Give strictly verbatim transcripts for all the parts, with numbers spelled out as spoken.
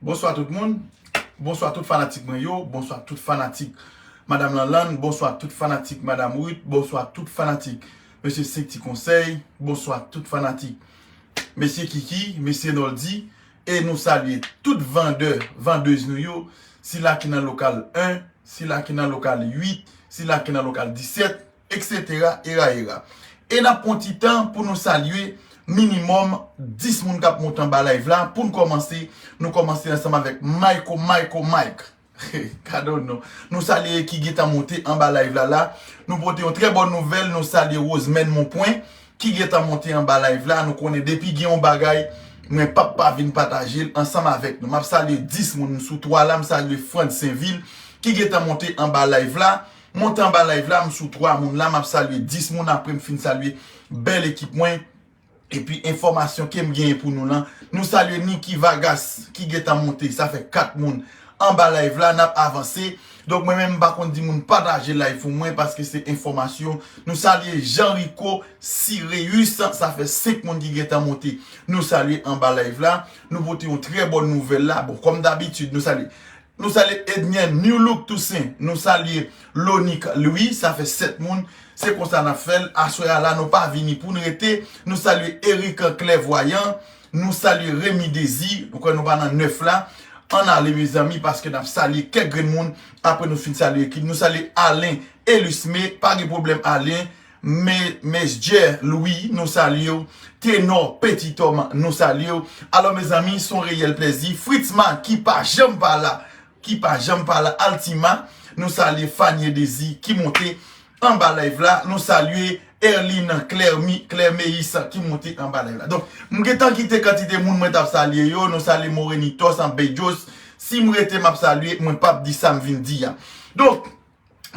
Bonswa tout moun. Bonswa tout fanatik mwen yo. Bonswa tout fanatik Madanm Lanlann. Bonswa tout fanatik Madanm Ruth. Bonswa tout fanatik Mesye Senk Ti Konsèy. Bonswa tout fanatik Mesye Kiki, Mesye Noldy. E nou salye tout vandè, vandèz nou yo. Sila ki nan lokal en, sila ki nan lokal uit, sila ki nan lokal disèt, etsetera, era, era. E n ap pran ti tan pou nou salye minimòm dis moun k ap monte anba live la. Pou n kòmanse, nou kòmanse ansanm avèk Mayko, Mayko, Mike. Gadon non. Nou salye ki gentan monte anba live la la. Nou pote yon trè bòn nouvèl, nou salye Rosemèn Monpwen ki gentan monte anba live la. Nou konnen depi gen yon bagay, mwen p ap pa vin pataje l ansanm avèk nou. M ap salye dis moun, m sou twa la, m salye Frantz Senvil ki gentan monte anba live la. Monte anba live la, m sou twa moun la, m ap salye dis moun, apre m fin salye bèl ekip mwen. Epi enfòmasyon ke m genyen pou nou lan, nou salye Nicky Vargas ki gentan monte, sa fè kat moun anba live la, n ap avanse. Donk mwen menm m pa konn di moun pataje live pou mwen paske se enfòmasyon. Nou salye Jean Rico Sireus, sa fè senk moun ki gentan monte. Nou salye anba live la. Nou pote yon trè bòn nouvèl la. Bon, kòm dabitid, nou salye Nou salye Ednien New Look Toussaint. Nou salye Lonique Louis. Sa fè sèt moun. Se konsa n ap fè l. Aswè a la, nou pa vini pou n rete. Nou salye Eric Clairvoyant. Nou salye Remy Désir. Nou kwè nou pa nan nèf la. Ann ale, mezanmi, paske n ap salye kèk grenn moun. Apre nou fin salye ekip. Nou salye Alain Elusme. Pa gen pwoblèm, Alain. Me, Mesdjer Louis, nou salye w. Tenò Petit Homme, nou salye w. Alò, mezanmi, se yon reyèl plèzi. Fritzma, ki pa janm pa la, ki pa janm pa la. Altima, nou salye Fanie Désir, ki monte anba live la. Nou salye Erline Clermi-, Clermeis, ki monte anba live la. Donk, m gentan kite kantite moun mwen t ap salye yo. Nou salye Morenitos, Ambejos. Si m rete, m ap salye, mwen p ap di sa m vin di a. Donk,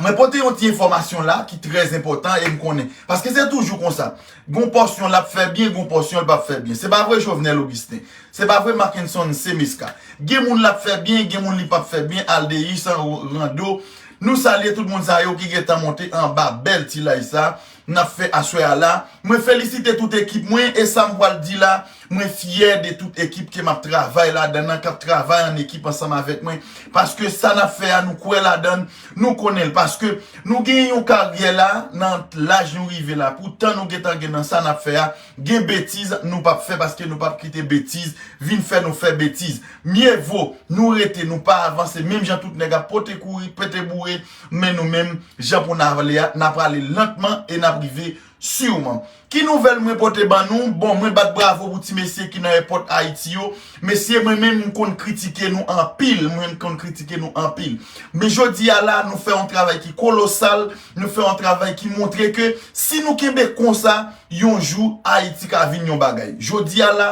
Mwen pote yon ti enfòmasyon la ki trè enpòtan e m konnen. Paske se toujou konsa. Gon pòsyon l ap fè byen, gon pòsyon l p ap fè byen. Se pa vre Jovenel Augustin. Se pa vre Mackenson Semeska. Gen moun l ap fè byen, gen moun li p ap fè byen, Aldeus, Rando. Nou salye tout moun sa yo ki gentan monte anba bèl ti live sa n ap fè aswè a la. Mwen felisite tout ekip mwen e sa m pral di la, mwen fyè de tout ekip ke m ap travay ladan nan, k ap travay an ekip ansanm avèk mwen. Paske sa n ap fè a, nou kwè ladan l, nou konnen l. Paske nou gen yon karyè la, nan laj nou rive la, pou tan nou gentan gen nan sa n ap fè a, gen betiz nou p ap fè, paske nou p ap kite betiz vin fè nou fè betiz. Mye vo nou rete, nou pa avanse, menm jan tout nèg ap pote kouri, pete boure, men nou menm, jan pou n ale a, n ap ale lantman e n ap rive siman. Ki nouvèl mwen pote ban nou? Bon, mwen bat bravo pou ti mesye ki nan èpòt Ayiti yo. Mesye, mwen menm, m konn kritike nou anpil. Mwen, m konn kritike nou anpil. Men jodi a la, nou fè yon travay ki kolosal. Nou fè yon travay ki montre ke si nou kenbe konsa, yon jou, Ayiti ka vin yon bagay. Jodi a la,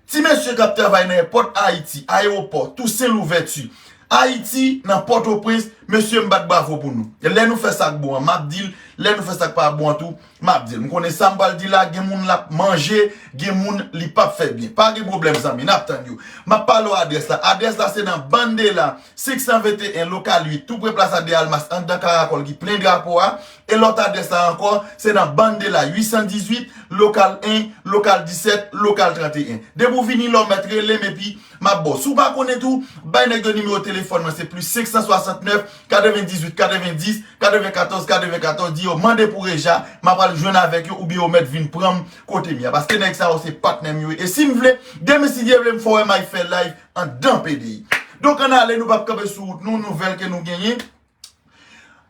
ti mesye k ap travay nan èpòt Ayiti, ayewopò, Toussaint Louverture, Ayiti, nan Pòtoprens, mesye, m bat bravo pou nou. Lè nou fè sa k bon an, m ap di l, lè nou fè sa k pa bon an tou, m ap di l. M konnen sa m pral di la, gen moun l ap manje, gen moun li p ap fè byen. Pa gen pwoblèm, zanmi, n ap tann yo. M ap pale w adrès la. Adrès la, se nan Bandela, senk san venteyen, lokal uit, tou pre Plaza de Almas, anndan Karakòl ki plen drapo a. E lòt adrès la ankò, se nan Bandela, uit san dizuit, lokal en, lokal disèt, lokal tranteyen. Depi w vini la, w mèt rele m epi m ap ba w. Si w pa konnen tou, bay nèg yo nimewo telefòn mwen, se plis senk san swasantnèf, katrevendizuit, katrevendis, katrevenkatòz, katrevenkatòz, di yo mande pou Reja, m ap al jwenn avèk yo, oubyen yo mèt vin pran m kote m ye a. Paske nèg sa yo se patnè m yo ye. E si m vle, demen si Dye vle, m fè w wè m al fè live anndan P D I. Donk, ann ale, nou p ap kanpe sou wout nou, nouvèl ke nou genyen.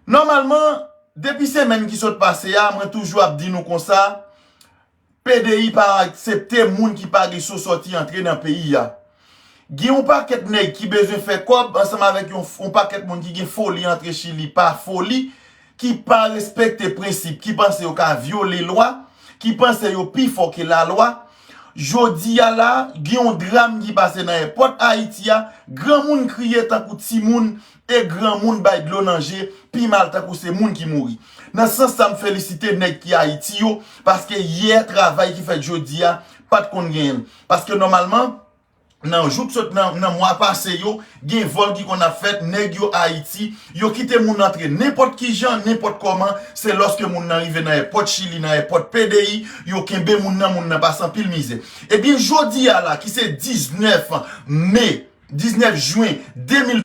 Nòmalman, depi semèn ki sot pase a, mwen toujou ap di nou konsa, P D I pa aksepte moun ki pa gen sou sòti antre nan peyi a. Gen yon pakèt nèg ki bezwen fè kòb ansanm avèk yon, yon pakèt moun ki gen foli antre Chili pa foli, ki pa respekte prensip, ki panse yo ka vyole lwa, ki panse yo pi fò ke lalwa. Jodi a la, gen yon dram ki pase nan èpòt Ayiti a, granmoun kriye tankou timoun, e granmoun bay dlo nan je pi mal tankou se moun ki mouri. Nan sans sa, m felisite nèg ki Ayiti yo, paske yè travay ki fèt jodi a, pa t konn genyen l. Paske nòmalman, nan jou k sot nan, nan mwa pase yo, gen vòl ki konn ap fèt, nèg yo Ayiti, yo kite moun antre nenpòt ki jan, nenpòt kòman, se lòske moun nan rive nan èpòt Chili, nan èpòt P D I, yo kenbe moun nan, moun nan pase anpil mizè. Ebyen, jodi a la, ki se diznèf me, diznèf jen de mil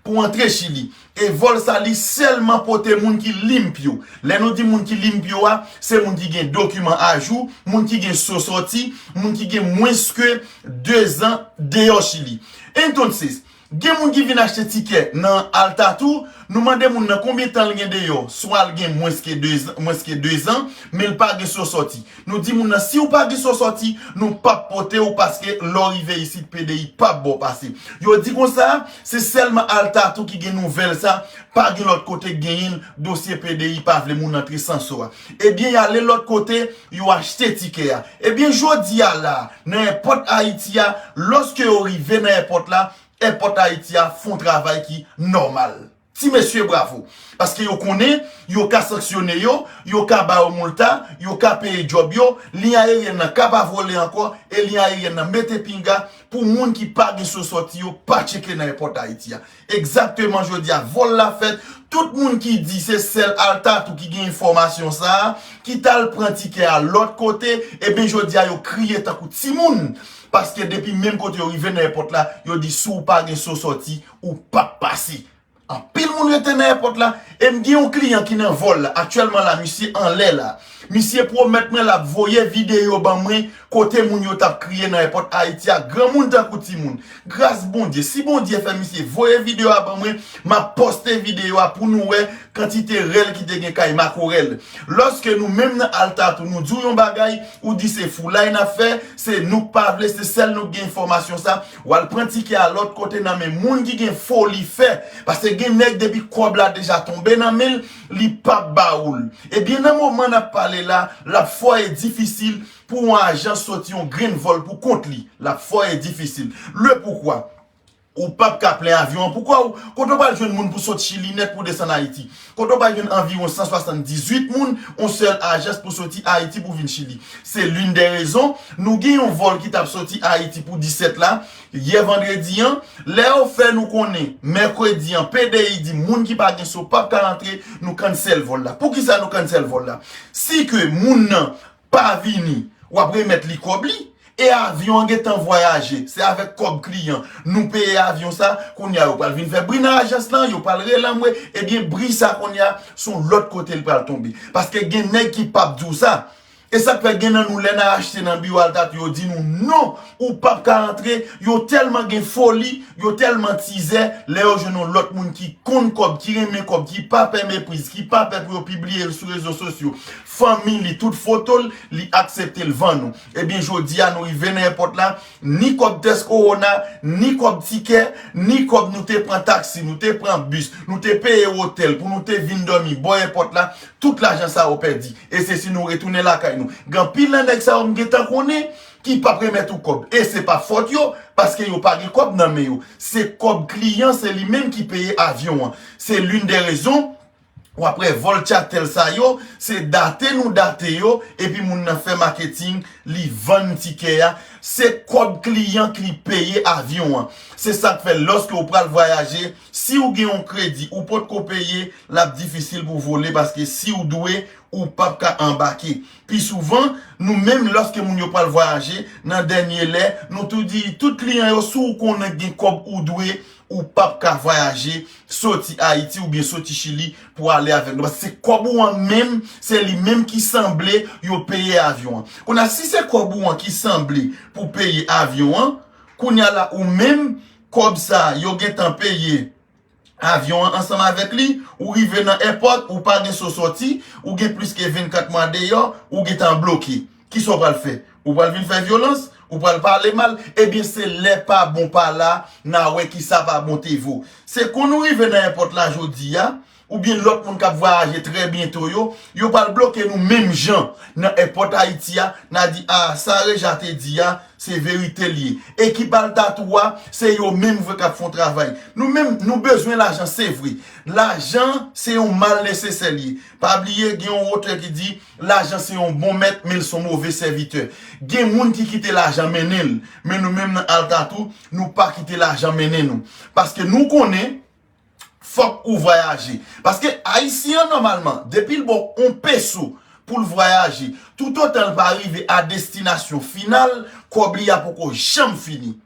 pou antre Chili. E vòl sa li sèlman pote moun ki limpyo. Lè nou di moun ki limpyo a, se moun ki gen dokiman ajou, moun ki gen so sòti, moun ki gen mwens ke de zan deyò Chili. Entonces, gen moun ki vin achte tikè nan Alta tou, nou mande moun nan konbyen tan l gen deyò, swa l gen mwens ke de zan, mwens ke de zan, men l pa gen so sòti. Nou di moun nan, si w pa gen so sòti, nou p ap pote w paske lè w rive isit, P D I p ap ba w pase. Yo di konsa, se sèlman Alta tou ki gen nouvèl sa, pa gen lòt kote k genyen l, dosye P D I pa vle moun antre san so a. Ebyen, y ale lòt kote, yo achte tikè a. Ebyen, jodi a la, nan èpòt Ayiti a, lòske yo rive nan èpòt la, èpòt Ayiti a fè yon travay ki nòmal. Ti mesye, bravo. Paske yo konnen, yo ka sanksyone yo, yo ka ba yo moulta, yo ka peye djòb yo, liy ayeryèn nan ka pa vole ankò, e liy ayeryèn nan mete pinga pou moun ki pa gen so sòti yo pa tcheke nan èpòt Ayiti a. Egzakteman jodi a, vòl la fèt, tout moun ki di se sèl Alta tou ki gen enfòmasyon sa a, ki t al pran tikè a lòt kote, ebyen jodi a yo kriye tankou timoun. Paske depi menm kote yo rive nan èpòt la, yo di si w pa gen so sòti, ou p ap pase. Anpil moun rete nan èpòt la. E m gen yon kliyan ki nan vòl la. Aktyèlman la, misye anlè la. Misye pwomèt mwen l ap voye videyo ban mwen kote moun yo t ap kriye nan èpòt Ayiti a. Granmoun tankou timoun. Gras Bondye. Si Bondye fè misye voye videyo a ban mwen, m ap poste videyo a pou nou wè kantite rèl ki te gen kay Makorèl. Lòske nou menm nan Alta tou, nou di w yon bagay, ou di se foulay n ap fè, se nou k pa vle, se sèl nou k gen enfòmasyon sa, w al pran tikè a lòt kote nan men moun ki gen foli fè. Paske gen nèg depi kòb la deja tonbe nan men l, li p ap ba ou l. Ebyen, nan moman n ap pale la, l ap fò e difisil pou yon ajan soti yon grenn vòl pou kont li. L ap fò e difisil. Le poukwa? Ou p ap ka plen avyon an. Poukwa ou, kote w pral jwenn moun pou sot Chili nèt pou desann Ayiti? Kote w pral jwenn anviwon san swasanndizuit moun, yon sèl ajans pou soti Ayiti pou vin Chili? Se l'une des raisons, nou gen yon vòl ki t ap soti Ayiti pou disèt la, yè vandredi an, lè yo fè nou konnen, mèkredi an, P D I di moun ki pa gen so p ap ka rantre, nou cancel vòl la. Poukisa nou cancel vòl la? Si ke moun nan pa vini, w ap remèt li kòb li, e avyon an gentan vwayaje, se avèk kòb kliyan, nou peye avyon sa, kounye a yo pral vin fè bri nan ajans lan, yo pral rele anmwe, ebyen bri sa kounye a, se yon lòt kote l pral tonbe. Paske gen nèg ki p ap di w sa. E sa k fè gen nan nou lè n al achte nan biwo Alta tou, yo di nou non, ou p ap ka antre, yo tèlman gen foli, yo tèlman tizè, lè yo jwenn yon lòt moun ki konn kòb, ki renmen kòb, ki pa pè mepriz, ki pa pè pou yo pibliye l sou rezo sosyo, fanmi li, tout foto l, li aksepte l vann ou. Ebyen, jodi a, nou rive nan èpòt la, ni kòb tès kowona, ni kòb tikè, ni kòb nou te pran taksi, nou te pran bis, nou te peye otèl pou nou te vin dòmi bò èpòt la, tout lajan sa yo pèdi. E se si nou retounen lakay nou. Gen anpil nan nèg sa yo m gentan konnen ki p ap remèt ou kòb. E se pa fòt yo, paske yo pa gen kòb nan men yo. Se kòb kliyan, se li menm ki peye avyon an. Se l'une des raisons, w ap wè vòl tchatèl sa yo, se date nou date yo, epi moun nan fè maketing, li vann tikè a. Se kòb kliyan ki peye avyon an. Se sa k fè lòske w pral vwayaje, si w gen yon kredi, ou potko peye, l ap difisil pou w vole, paske si w dwe, ou p ap ka anbake. Pi souvan, nou menm, lòske moun yo pral vwayaje, nan dènye lè, nou tou di tout kliyan yo, si w konnen gen kòb ou dwe, ou p ap ka vwayaje, soti Ayiti oubyen soti Chili pou ale avèk nou. Paske se kòb ou an menm, se li menm ki sanble yo peye avyon an. Kounye a, si se kòb ou an ki sanble pou peye avyon an, kounye a la, ou menm, kòb sa, yo gentan peye avyon an ansanm avèk li, ou rive nan èpòt, ou pa gen so sòti, ou gen plis ke vennkat mwa deyò, ou gentan bloke. Kisa w pral fè? Ou pral vin fè vyolans? Ou pral pale mal? Ebyen, se lè pa bon pa la, n a wè kisa pa bon te vo. Se kon nou rive nan èpòt la jodi a, oubyen lòt moun k ap vwayaje trè byento yo, yo pral bloke nou menm jan nan èpòt Ayiti a, n a di, a, sa Reja te di a, se verite l ye. Ekip Alta tou a, se yo menm vre k ap fè yon travay. Nou menm, nou bezwen lajan, se vre. Lajan, se yon mal nesesè l ye. Pa bliye, gen yon otè ki di, lajan se yon bon mèt, men l se yon move sèvitè. Gen moun ki kite lajan mennen l, men nou menm nan Alta tou, nou pa kite lajan mennen nou. Paske nou konnen, fòk ou vwayaje. Paske Ayisyen an, nòmalman, depi l ba w yon peso pou l vwayaje, toutotan l pa rive a destinasyon final, kòb li a poko janm fini.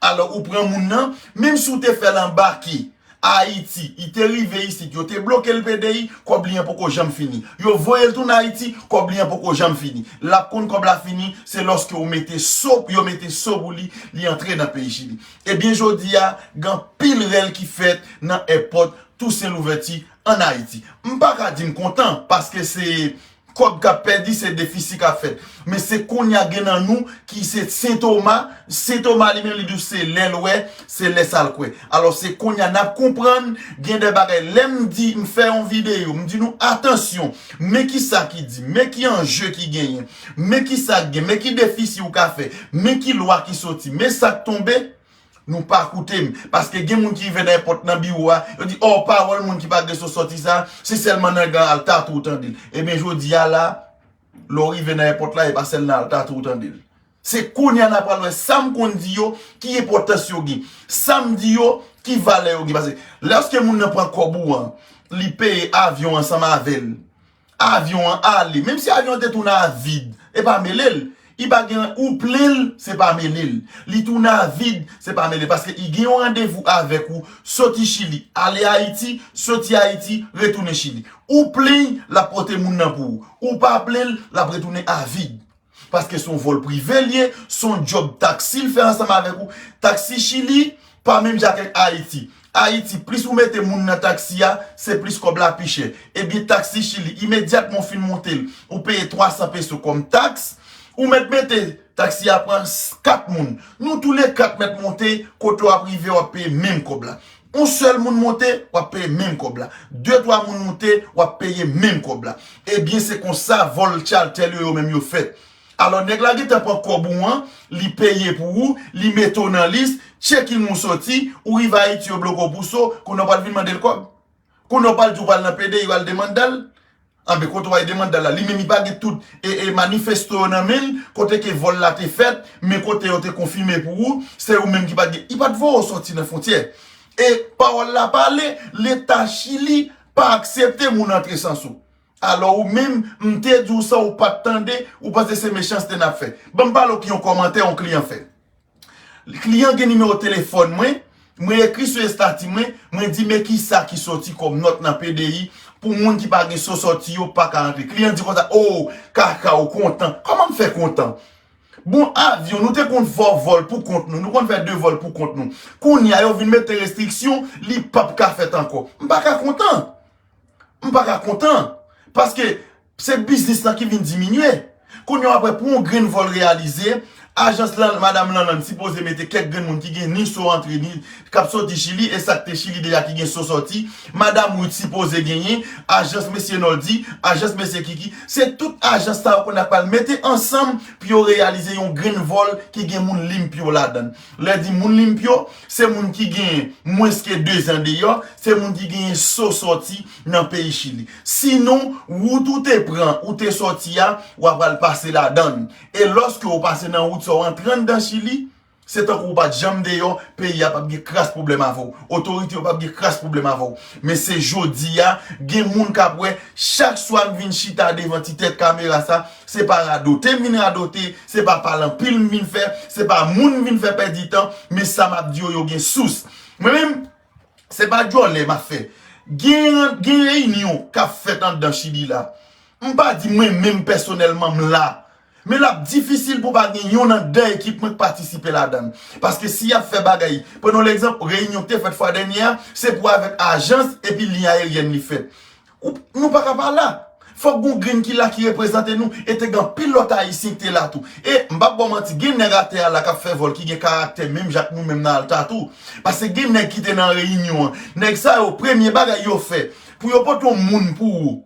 Alò, ou pran moun nan, menm si w te fè l anbake Ayiti, li te rive isit, yo te bloke l P D I, kòb li an poko janm fini. Yo voye l tounen Ayiti, kòb li an poko janm fini. L ap konn kòb la fini, se lòske w mete so, yo mete so pou li, li antre nan peyi Chili. Ebyen, jodi a, gen anpil rèl ki fèt nan èpòt Toussaint Louverture ann Ayiti. M pa ka di m kontan, paske se kòb k ap pèdi, se defisi k ap fèt. Men se kounye a gen nan nou ki se Sen Toma. Sen Toma li menm, li di w se lè l wè, se lè sa l kwè. Alò, se kounye a n ap konprann, gen de bagay. Lè m di, m fè yon videyo, m di nou, atansyon, men ki sa ki di, men ki anje ki genyen, men ki sa k gen, men ki defisi ou ka fè, men ki lwa ki soti, men sa k tonbe, nou pa koute m. Paske gen moun ki rive nan èpòt nan biwo a, yo di, ò, pawòl moun ki pa gen so sòti sa, se sèlman nan gran Alta tou ou tande l. Ebyen, jodi a la, lè w rive nan èpòt la, e pa sèl nan Alta tou ou tande l. Se kounye a n a pral wè sa m konn di yo, ki enpòtans yo gen. Sa m di yo, ki valè yo gen. Paske lèske moun nan pran kòb ou an, li peye avyon ansanm avè l. Avyon an ale. Menm si avyon an te tounen a vid, e pa mele l. Li pa gen, ou plen l, se pa mele l. Li tounen a vid, se pa mele l. Paske li gen yon randevou avèk ou, soti Chili, ale Ayiti, soti Ayiti, retounen Chili. Ou plen l, l ap pote moun nan pou ou. Ou pa plen l, l ap retounen a vid. Paske se yon vòl prive l ye, se yon djòb taksi l fè ansanm avèk ou. Taksi Chili pa menm jan ak Ayiti. Ayiti, plis ou mete moun nan taksi a, se plis kòb la pi chè. Ebyen, taksi Chili, imedyatman w fin monte l, ou peye twa san peso kòm taks, ou mèt mete taksi a pran s-, kat moun. Nou toule kat mèt monte, kote w ap rive, w ap peye menm kòb la. Yon sèl moun monte, w ap peye menm kòb la. De, twa moun monte, w ap peye menm kòb la. Ebyen, se konsa vòl charter yo, yo menm yo fèt. Alò, nèg la gentan pran kòb ou an, li peye pou ou, li mete w nan lis, tcheke ou soti, ou rive Ayiti, yo bloke w pou so, kounye a w pral vin mande l kòb. Kounye a w pral di w pral nan P D I, w al demande l. Anben, kote w al demande l la, li menm li pa gen tout e, e manifesto yo nan men l, kote ke vòl la te fèt, men kote yo te konfime pou ou, se ou menm ki pa t gen, li pa t voye w soti nan fwontyè. E pawòl la pale, Leta Chili pa aksepte moun antre san so. Alò ou menm, m te di w sa, ou pa t tande, ou panse se mechanste n ap fè. Ban m pale w ki yon kòmantè yon kliyan fè. Kliyan gen nimewo telefòn mwen, mwen ekri sou estati mwen, mwen di men kisa ki soti kòm nòt nan P D I pou moun ki pa gen so sòti yo pa ka antre. Kliyan di konsa, o, kaka, ou kontan. Kòman m fè kontan? Bon, avyon, nou te konn fè vòl pou kont nou, nou konn fè de vòl pou kont nou. Kounye a, yo vin mete restriksyon, li p ap ka fèt ankò. M pa ka kontan. M pa ka kontan. Paske se biznis lan ki vin diminye. Kounye a, w ap wè pou yon grenn vòl reyalize, ajans lan, madanm Lanlann sipoze mete kèk grenn moun ki gen ni so antre, ni k ap soti Chili, e sa k te Chili deja ki gen so sòti. Madanm Ruth sipoze genyen, ajans mesye Noldy, ajans mesye Kiki. Se tout ajans sa yo kounye a k pral mete ansanm pou yo reyalize yon grenn vòl ki gen moun limpyo ladan l. Lè di moun limpyo, se moun ki gen mwens ke de zan deyò, se moun ki genyen so sòti nan peyi Chili. Sinon, wout ou te pran, ou te sòti a, w ap al pase ladan l. E lòske w pase nan wout sa, w antre anndan Chili, se tankou w pa t janm deyò, peyi a p ap gen kras pwoblèm avè w. Otorite yo p ap gen kras pwoblèm avè w. Men se jodi a, gen moun k ap wè, chak swa m vin chita devan ti tèt kamera sa, se pa radote m vin radote, se pa pale anpil m vin fè, se pa moun m vin fè pèdi tan, men sa m ap di yo, yo gen sous. Mwen menm, se pa djòlè m ap fè. Gen, gen reyinyon k ap fèt anndan Chili la. M pa di mwen menm pèsonèlman m la. Men l ap difisil pou pa gen youn anndan ekip mwen k patisipe ladan l. Paske si y ap fè bagay, pran yon legzanp, reyinyon k te fèt fwa dènye a, se pou avèk ajans epi liy ayeryèn li fèt. Ou, nou pa ka pa la. Fòk gon grenn ki la ki reprezante nou. E te gen anpil lòt Ayisyen ki te la tou. E m p ap ba w manti, gen nèg atè a la k ap fè vòl ki gen karaktè menm jan ak nou menm nan Alta tou. Paske gen nèg ki te nan reyinyon an. Nèg sa yo, premye bagay yo fè, pou yo pote yon moun pou ou.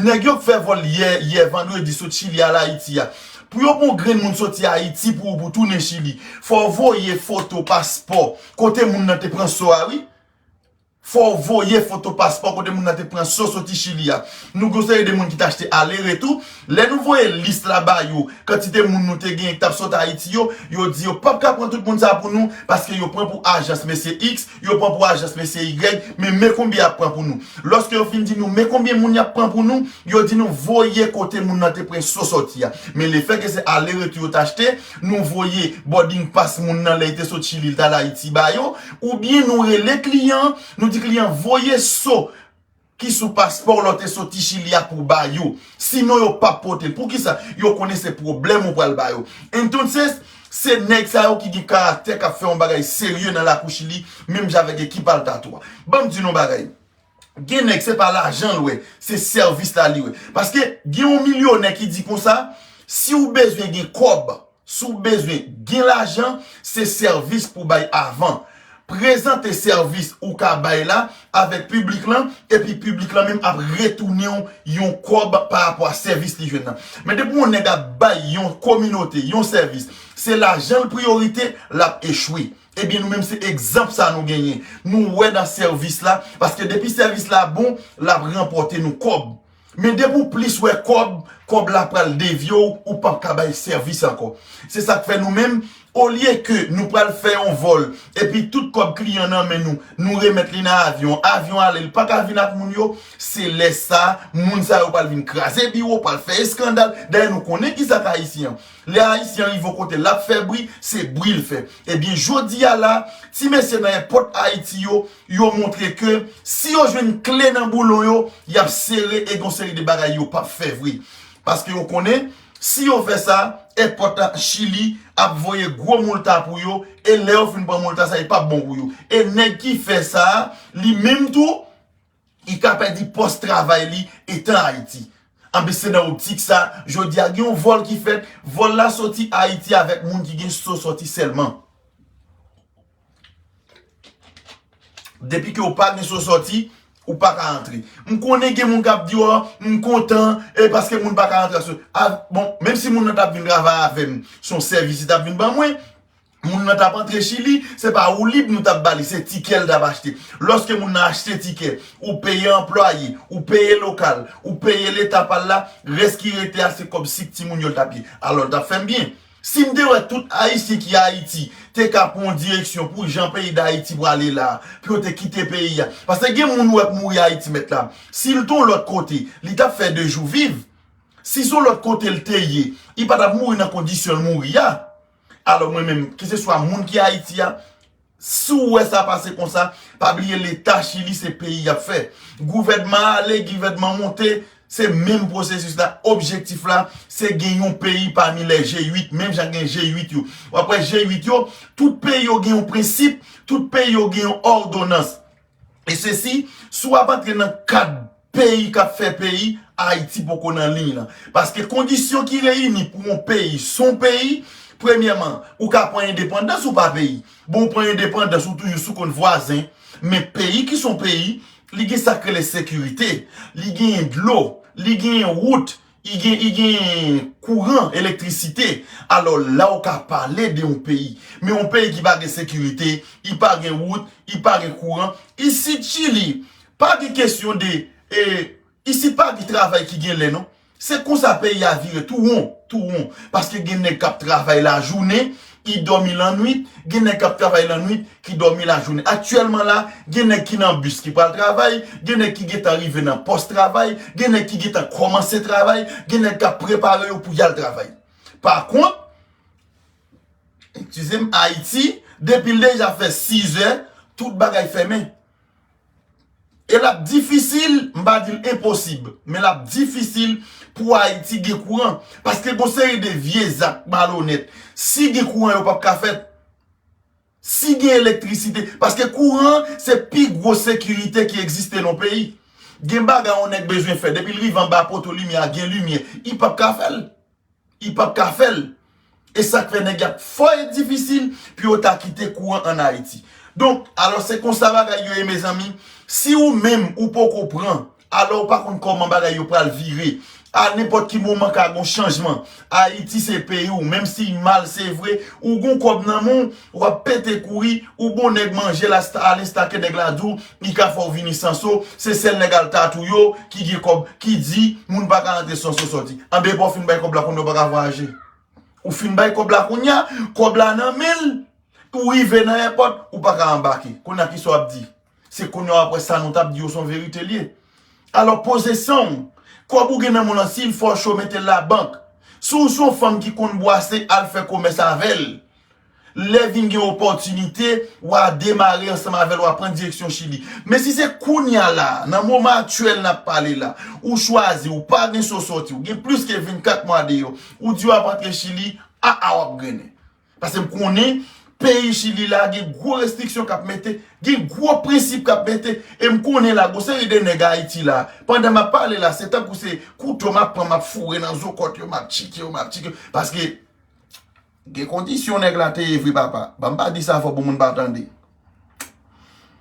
Nèg yo k fè vòl yè, yè vandredi sot Chili al Ayiti a. Pou yo pran yon grenn moun soti Ayiti pou ou pou tounen Chili, fò w voye foto paspò kote moun nan te pran so a, wi. Fò w voye foto paspò kote moun nan te pran so soti Chili a. Nou gen yon seri de moun ki t achte ale retou. Lè nou voye lis la ba yo, kantite moun nou te genyen ki t ap sot Ayiti yo, yo di yo p ap ka pran tout moun sa pou nou, paske yo pran pou ajans mesye X, yo pran pou ajans mesye Y, men men konbyen y ap pran pou nou. Lòske yo fin di nou men konbyen moun y ap pran pou nou, yo di nou voye kote moun nan te pran so soti a. Men lefètke se ale retou yo t achte, nou voye boarding pass moun nan lè li te sot Chili, li t al Ayiti ba yo, oubyen nou rele kliyan an, nou di kliyan voye so ki sou paspò w lè w te soti Chili a pou ba yo. Sinon, yo p ap pote l. Poukisa? Yo konnen se pwoblèm ou pral ba yo. Entonces, se nèg sa yo ki gen karaktè k ap fè yon bagay serye nan lakou Chili, menm jan avèk ekip Alta tou a. Ban m di nou yon bagay. Gen nèg, se pa lajan l wè, se sèvis la li wè. Paske gen yon milyonè ki di konsa, si w bezwen gen kòb, si w bezwen gen lajan, se sèvis pou bay avan. Prezante sèvis ou ka bay la avèk piblik lan, epi piblik lan menm ap retounen w yon kòb pa rapò a sèvis li jwenn nan. Men depi yon nèg ap bay yon kominote yon sèvis, se lajan l priyorite, l ap echwe. Ebyen, nou menm, se egzanp sa nou genyen. Nou wè nan sèvis la, paske depi sèvis la bon, l ap ranpòte nou kòb. Men depi w plis wè kòb, kòb la pral devye w, ou p ap ka bay sèvis ankò. Se sa k fè nou menm, olye ke nou pral fè yon vòl, epi tout kòb kliyan nan men nou, nou remèt li nan avyon, avyon ale, li pa ka vin ak moun yo, se lè sa, moun sa yo pral vin kraze biwo, pral fè eskandal. Dayè, nou konnen kisa k Ayisyen an. Lè Ayisyen an rive yon kote, l ap fè bri, se bri l fè. Ebyen, jodi a la, ti mesye nan èpòt Ayiti yo, yo montre ke si yo jwenn kle nan boulon yo, y ap sere e gon seri de bagay yo p ap fè vre. Paske yo konnen, si yo fè sa, èpòt Chili ap voye gwo moulta pou yo, e lè yo fin pran moulta sa, li p ap bon pou yo. E nèg ki fè sa, li menm tou, li ka pèdi pòs travay li etan Ayiti. Anben, se nan optik sa, jodi a gen yon vòl ki fèt, vòl la soti Ayiti avèk moun ki gen so soti sèlman. Depi ke w pa gen so soti, ou pa ka antre. M konnen gen moun k ap di, "Oh, m kontan, e paske moun pa ka antre." A, bon, menm si moun nan t ap vin travay avè m, se yon sèvis li t ap vin ban mwen. Moun nan t ap antre Chili, se pa woulib nou t ap ba li, se tikè l t ap achte. Lòske moun nan achte tikè, ou peye anplwaye, ou peye lokal, ou peye leta pa l la, rès ki rete a se kòb sik timoun yo l t ap ye. Alò, l t ap fè m byen. Si m te wè tout Ayisyen ki Ayiti te ka pran yon direksyon pou jan peyi Dayiti prale la, pou yo te kite peyi a. Paske gen moun ou wè k mouri Ayiti mèt la. Si l te yon lòt kote, li t ap fè de jou viv. Si se yon lòt kote l te ye, li pa t ap mouri nan kondisyon l mouri a. Alò mwen menm, keseswa moun ki Ayiti a, si w wè sa pase konsa, pa bliye Leta Chili se peyi y ap fè. Gouvènman ale, gouvènman monte, se menm pwosesis la. Objektif la, se gen yon peyi pami lè G uit, menm jan gen G uit yo. W ap wè G uit yo, tout peyi yo gen yon prensip, tout peyi yo gen yon òdonans. E sesi, si w ap antre nan kad peyi k ap fè peyi, Ayiti poko nan liy lan. Paske kondisyon ki reyini pou yon peyi se yon peyi, premyèman, ou ka pran endepandans ou pa peyi. Bon, ou pran endepandans, ou toujou sou kont vwazen. Men peyi ki se yon peyi, li gen sa k rele sekirite, li genyen dlo, li genyen wout, li gen, li gen kouran, elektrisite. Alò, la ou ka pale de yon peyi. Men yon peyi ki pa gen sekirite, li pa gen wout, li pa gen kouran. Isit Chili, pa gen kesyon de, e, isit pa gen travay ki gen lè, non. Se konsa peyi a vire, tou won, tou won. Paske gen nèg k ap travay lajounen, ki dòmi lannwit, gen nèg k ap travay lannwit, ki dòmi lajounen. Aktyèlman la, gen nèg ki nan bis ki pral travay, gen nèg ki gentan rive nan pòs travay, gen nèg ki gentan kòmanse travay, gen nèg k ap prepare yo pou y al travay. Pa kont, eskize m, Ayiti, depi l deja fè sizè, tout bagay fèmen. E l ap difisil, m pa di l enposib, men l ap difisil pou Ayiti gen kouran. Paske gon seri de vye zak malonèt, si gen kouran, yo p ap ka fèt. Si gen elektrisite, paske kouran se pi gwo sekirite ki egziste nan yon peyi. Gen bagay yon nèg bezwen fè, depi l rive anba poto limyè a, gen limyè, li p ap ka fè l. Li p ap ka fè l. E sa k fè nèg y ap fò e difisil pou yo ta kite kouran ann Ayiti. Donk, alò se konsa bagay yo ye, mezanmi. Si ou menm ou poko pran, alò ou pa konn kòman bagay yo pral vire. A nenpòt ki moman ka gon chanjman. Ayiti se peyi w, menm si l mal se vre, ou gon kòb nan men w, w ap pete kouri, ou bon nèg manje l a lensta ke nèg la di w, li ka fè w vini sanso, se sèl nèg al tatouye w ki gen kòb, ki di moun pa ka rantre sanso sòti. Anben epi w fin bay kòb la kounye a w pa ka vwayaje. Ou fin bay kòb la kounye a, kòb la nan men l, ou rive nan èpòt, ou pa ka anbake. Kounye a kisa w ap di? Se kounye a w ap wè sa nou t ap di yo se yon verite l ye. Alò poze san w, kòb ou gen nan men w lan, si l fè w cho mete l labank. Si w se yon fanm ki konn bwase, al fè komès avè l. Lè vin gen opòtinite, w a demare ansanm avè l, w a pran direksyon Chili. Men si se kounye a la, nan moman aktyèl n ap pale la, ou chwazi, ou pa gen so sòti, ou gen plis ke vennkat mwa deyò, ou di w ap antre Chili, a a w ap grennen. Paske m konnen peyi Chili la gen gwo restriksyon k ap mete, gen gwo prensip k ap mete, e m konnen la gon seri de nèg Ayiti la, pandan m ap pale la, se tankou se kouto m ap pran, m ap foure nan zo kòt yo, m ap tchike yo, m ap tchike yo, paske gen kondisyon nèg la te ye vre papa. Ban m pa di sa fò pou moun pa tande.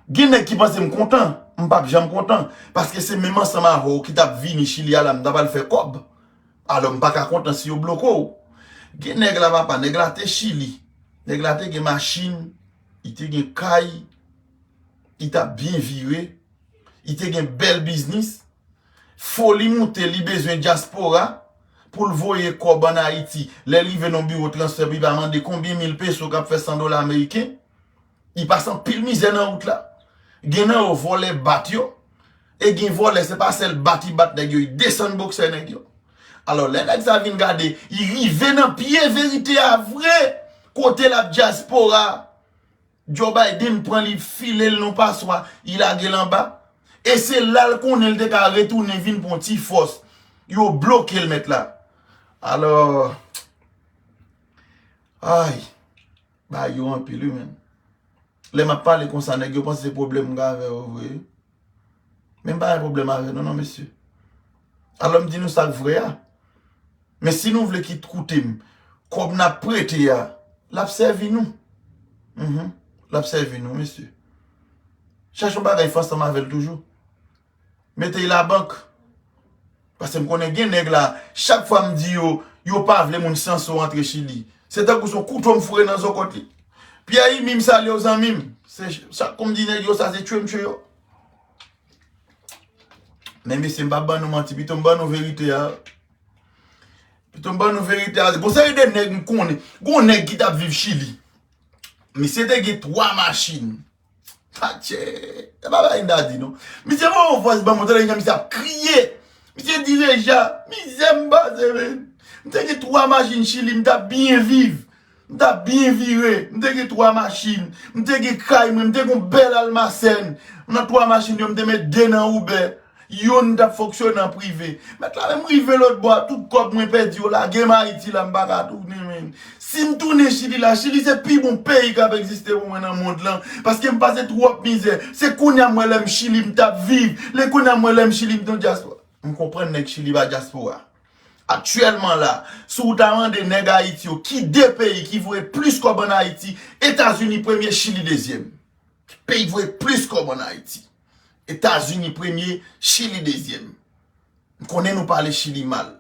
Gen nèg ki panse m kontan, m p ap janm kontan, paske se menm ansanm avè w ki t ap vini Chili a la, m t ap al fè kòb. Alò m pa ka kontan si yo bloke w. Gen nèg la papa, nèg la te Chili. Nèg la te gen machin, li te gen kay, li t ap byen vire, li te gen bèl biznis. Foli moute, li bezwen dyaspora pou l voye kòb ann Ayiti. Lè l rive nan biwo transfè, li pa mande konbyen mil peso k ap fè san dola ameriken. Li pase anpil mizè nan wout la. Gen nan yo vòlè bat yo. E gen vòlè, se pa sèl bat li bat nèg yo, li desann boksè nèg yo. Alò, lè nèg sa vin gade, li rive nan pye verite a vre. Kote l ap dyaspora. Joe Biden pran li, file l nan paswa, li lage l anba. E se la l konnen l te ka retounen vin pran ti fòs. Yo bloke l mèt la. Alò, ay, bagay yo anpil wi menn. Lè m ap pale konsa, nèg yo panse se pwoblèm m gen avè yo vre. Men m pa gen pwoblèm avè nou non mesye. Alò m di nou sa k vre a. Men si nou vle kit koute m, kòb n ap prete a, l ap sèvi nou. Mhm. L ap sèvi nou mesye. Chèche yon bagay fè ansanm avè l toujou. Mete l labank. Paske m konnen gen nèg la, chak fwa m di yo, yo pa vle moun sanso antre Chili. Se tankou se yon kouto m foure nan zo kòt li. Pyè Imi, m salye w zanmi m. Se sa kou m di nèg yo, sa se tchwe m tchwe yo. Men mesye, m p ap ban nou manti, pito m ban nou verite a. Pito m ban nou verite a. Gon seri de nèg m konnen. Gon nèg ki t ap viv Chili. Misye te gen twa machin. Atchè, e pa bagay m ta di non. Misye voye yon vòys ban mwen, tande jan misye ap kriye. Misye di deja, mizè m pase, men. M te gen twa machin Chili, m t ap byen viv. M t ap byen vire. M te gen twa machin. M te gen kay mwen, m te gen yon bèl almasèn. Nan twa machin yo, m te met de nan Uber. Youn t ap fonksyone an prive. Mèt la menm rive lòt bò a, tout kòb mwen pèdi yo, lage m Ayiti la, m pa ka tounen, men. Si m tounen Chili la, Chili se pi bon peyi k ap egziste pou mwen nan mond lan, paske m pase twòp mizè. Se kounye a m wè lè m Chili m t ap viv, lè kounye a m wè lè m Chili m t nan dyaspora. M konprann nèg Chili pa dyaspora. Aktyèlman la, si w ta mande nèg Ayiti yo, ki de peyi ki voye plis kòb ann Ayiti, Etazini premye, Chili dezyèm. Peyi k voye plis kòb ann Ayiti. Etazini premye, Chili dezyèm. M konnen nou pale Chili mal.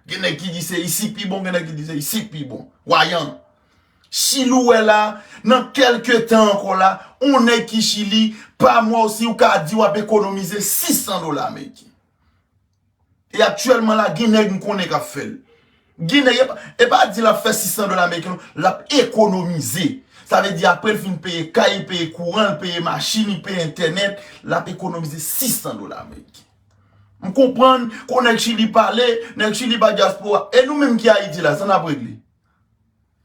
Gen nèg ki di se isit pi bon, gen nèg ki di se isit pi bon. Wayan. Chili ou wè la, nan kèlke tan ankò la, on nèg ki Chili, pa mwa osi ou ka di w ap ekonomize sis san dola ameriken. E aktyèlman la, gen nèg m konnen k ap fè l. Gen nèg, e pa, e pa di l ap fè sis san dola ameriken non, l ap ekonomize. Sa vle di apre l fin peye kay, li peye kouran, li peye machin, li peye entènèt, l ap ekonomize sis san dola ameriken. M konprann kon nèg Chili pale, nèg Chili pa dyaspora. E nou menm ki Ayiti la, sa n ap regle?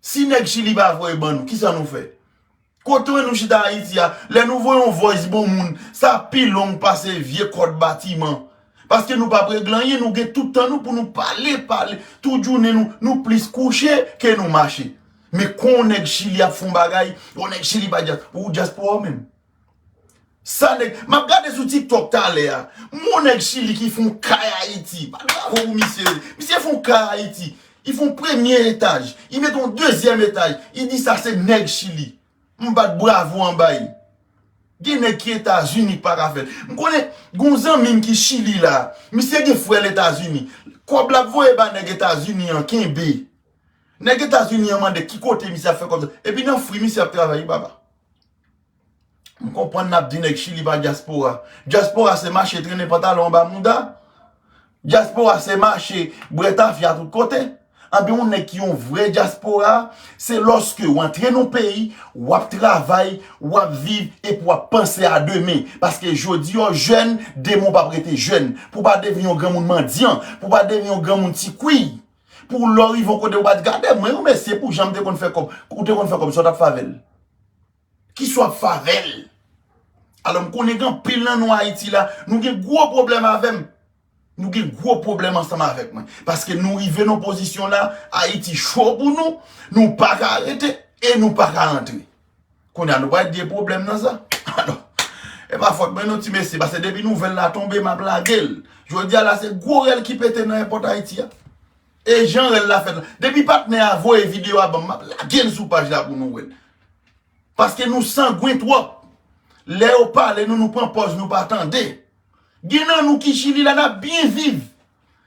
Si nèg Chili pa voye ban nou, kisa nou fè? Kote nou chita Ayiti a, lè nou voye yon voice bon moun, sa pi long pase vye kòd batiman. Paske nou p ap regle anyen, nou gen tout tan nou pou nou pale, pale. Tout jounen nou, nou plis kouche ke nou mache. Men kon yon nèg Chili ap fè yon bagay, yon nèg Chili pa dya-, ou dyaspora w menm. Sa nèg, m ap gade sou TikTok talè a. M wè yon nèg Chili ki fè yon kay Ayiti. Bat bravo pou misye. Misye fè yon kay Ayiti. Li fè yon premye etaj. Li mete yon dezyèm etaj. Li di sa se nèg Chili. M bat bravo anba li. Gen nèg ki Etazini k pa ka fè l. M konnen, gen yon zanmi m ki Chili la. Misye gen frè l Etazini. Kòb l ap voye ba nèg Etazini an, kenbe. Nèg Etazini an mande ki kote misye ap fè kòb sa. Epi nan fri misye ap travay, wi, papa. M konprann n ap di nèg Chili pa dyaspora. Dyaspora se mache trennen pantalon anba mouda. Dyaspora se mache bwè tafya tout kote. Anben, yon nèg ki yon vrè dyaspora, se lòske w antre nan yon peyi, w ap travay, w ap viv, epi w ap panse a demen. Paske jodi a w jèn, demen w p ap rete jèn. Pou w pa devni yon granmoun mandyan, pou w pa devni yon granmoun tikwi. Pou lè w rive yon kote, ou pa di, "Gade mwen, yon mesye, pou jan m te konn fè kòb." Ou te konn fè kòb, sa w t ap fè avè l? Ki sa w ap fè avè l? Alò, m konnen gen anpil nan nou Ayiti la, nou gen gwo pwoblèm avè m. Nou gen gwo pwoblèm ansanm avèk mwen. Paske nou rive nan pozisyon la, Ayiti cho pou nou, nou pa ka rete e nou pa ka rantre. Kounye a, nou pral di pwoblèm nan sa. Alò, e pa fòt mwen non, ti mesye, paske depi nouvèl la tonbe, m ap lage l. Jodi a la, se gwo rèl ki pete nan èpòt Ayiti a. E jan rèl la fèt la. Depi patnè a voye videyo a ban m, m ap lage l sou paj la pou nou wè l. Paske nou sangwen twòp. Lè yo pale nou, nou pran pòz nou pa tande. Gen nan nou ki Chili la, n ap byen viv.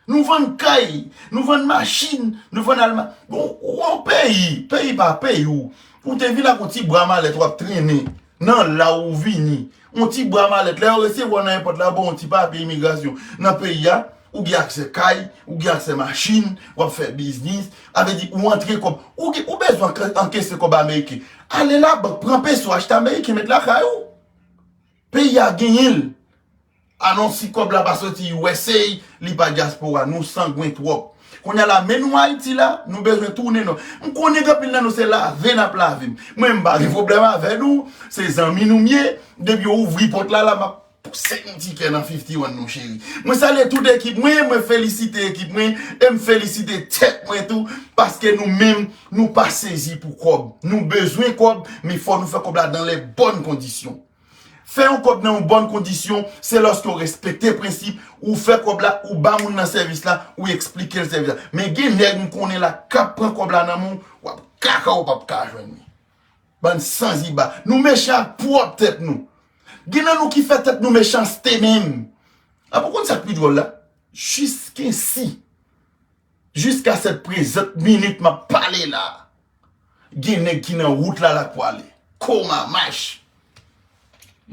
Nou vann kay, nou vann machin, nou vann alma. Bon, ou yon peyi, peyi pa peyi w. Ou te vin ak yon ti bwa malèt w ap trennen nan la ou vini. Yon ti bwa malèt. Lè yo resevwa w nan èpòt la, yo ba w yon ti papye imigrasyon. Nan peyi a, ou gen aksè kay, ou gen aksè machin, w ap fè biznis. A vle di, ou antre kòb. Ou, gen- ou bezwen anke- ankese kòb ameriken. Ale labank, pran peso, achte ameriken, met lakay ou. Peyi a genyen l. Alò si kòb la pa soti U S A, li pa dyaspora, nou sangwen twòp. Kounye a la, men nou Ayiti la, nou bezwen tounen non. M konnen gen anpil nan nou se lave n ap lave m. Mwen, m pa gen pwoblèm avè nou, se zanmi nou m ye. Depi yo ouvri pòt la, la, m ap pouse yon ti kè nan fifty one non, cheri. Mwen salye tout ekip mwen, mwen felisite ekip mwen, e m felisite tèt mwen tou, paske nou menm, nou pa sezi pou kòb. Nou bezwen kòb, men fò nou fè kòb la dans les bonnes conditions. Fè yon kòb nan yon bòn kondisyon, se lòske w respekte prensip, ou fè kòb la, ou ba moun nan sèvis la, ou eksplike l sèvis la. Men gen nèg m konnen la k ap pran kòb la nan men w, w ap kaka, w p ap ka jwenn li. Bann sanziba. Nou mechan ak pwòp tèt nou. Gen nan nou ki fè tèt nou mechanste menm. A, pou konn sa k pi dwòl la? Jiskensi. Jiska sèt prezant minit m ap pale la, gen nèg ki nan wout la, la k pwale. Koma mach.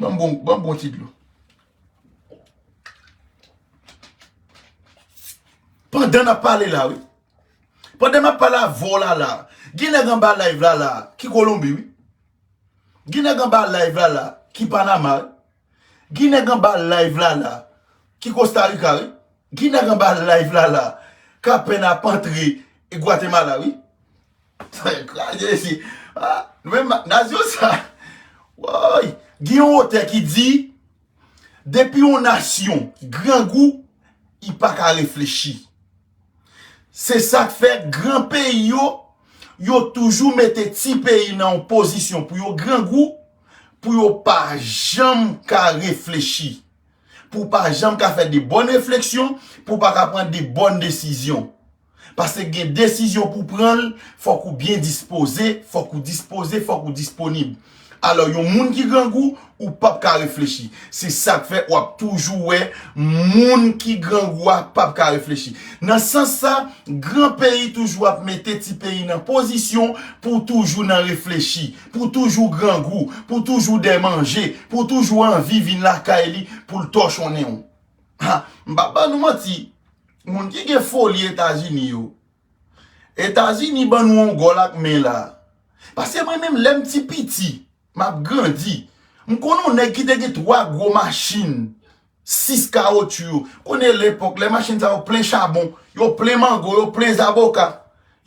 Ban m bon, ban m bon ti dlo. Pandan n ap pale la, wi. Pandan m ap pale avè w la, la, gen nèg anba live la, la, ki Kolonbi, wi. Gen nèg anba live la, la, ki Panama, wi. Gen nèg anba live la, la, ki Costa Rica, wi. Gen nèg anba live la, la, k apèn ap antre Guatemala, wi. Sa kraze isi. Ah, nou menm, nasyon sa. Woy, gen yon otè ki di, depi yon nasyon grangou, li pa ka reflechi. Se sa k fè gran peyi yo, yo toujou mete ti peyi nan yon pozisyon pou yo grangou, pou yo pa janm ka reflechi. Pou w pa janm ka fè de bòn refleksyon, pou w pa ka pran de bòn desizyon. Paske gen desizyon pou w pran l, fòk ou byen dispoze, fòk ou dispoze, fòk ou disponib. Alò, yon moun ki grangou, ou p ap ka reflechi. Se sa k fè w ap toujou wè moun ki grangou a p ap ka reflechi. Nan sans sa, gran peyi toujou ap mete ti peyi nan pozisyon pou toujou nan reflechi, pou toujou grangou, pou toujou dè manje, pou toujou anvi vin lakay li pou l tòchonnen w. Ha, m p ap ban nou manti, moun ki gen foli Etazini yo, Etazini ban nou yon gòl ak men la. Paske mwen menm, lè m ti piti, m ap grandi, m konn yon nèg ki te gen twa gwo machin, sis kawotchou yo. Konnen lepòk, lè machin sa yo plen chabon, yo plen mango, yo plen zaboka.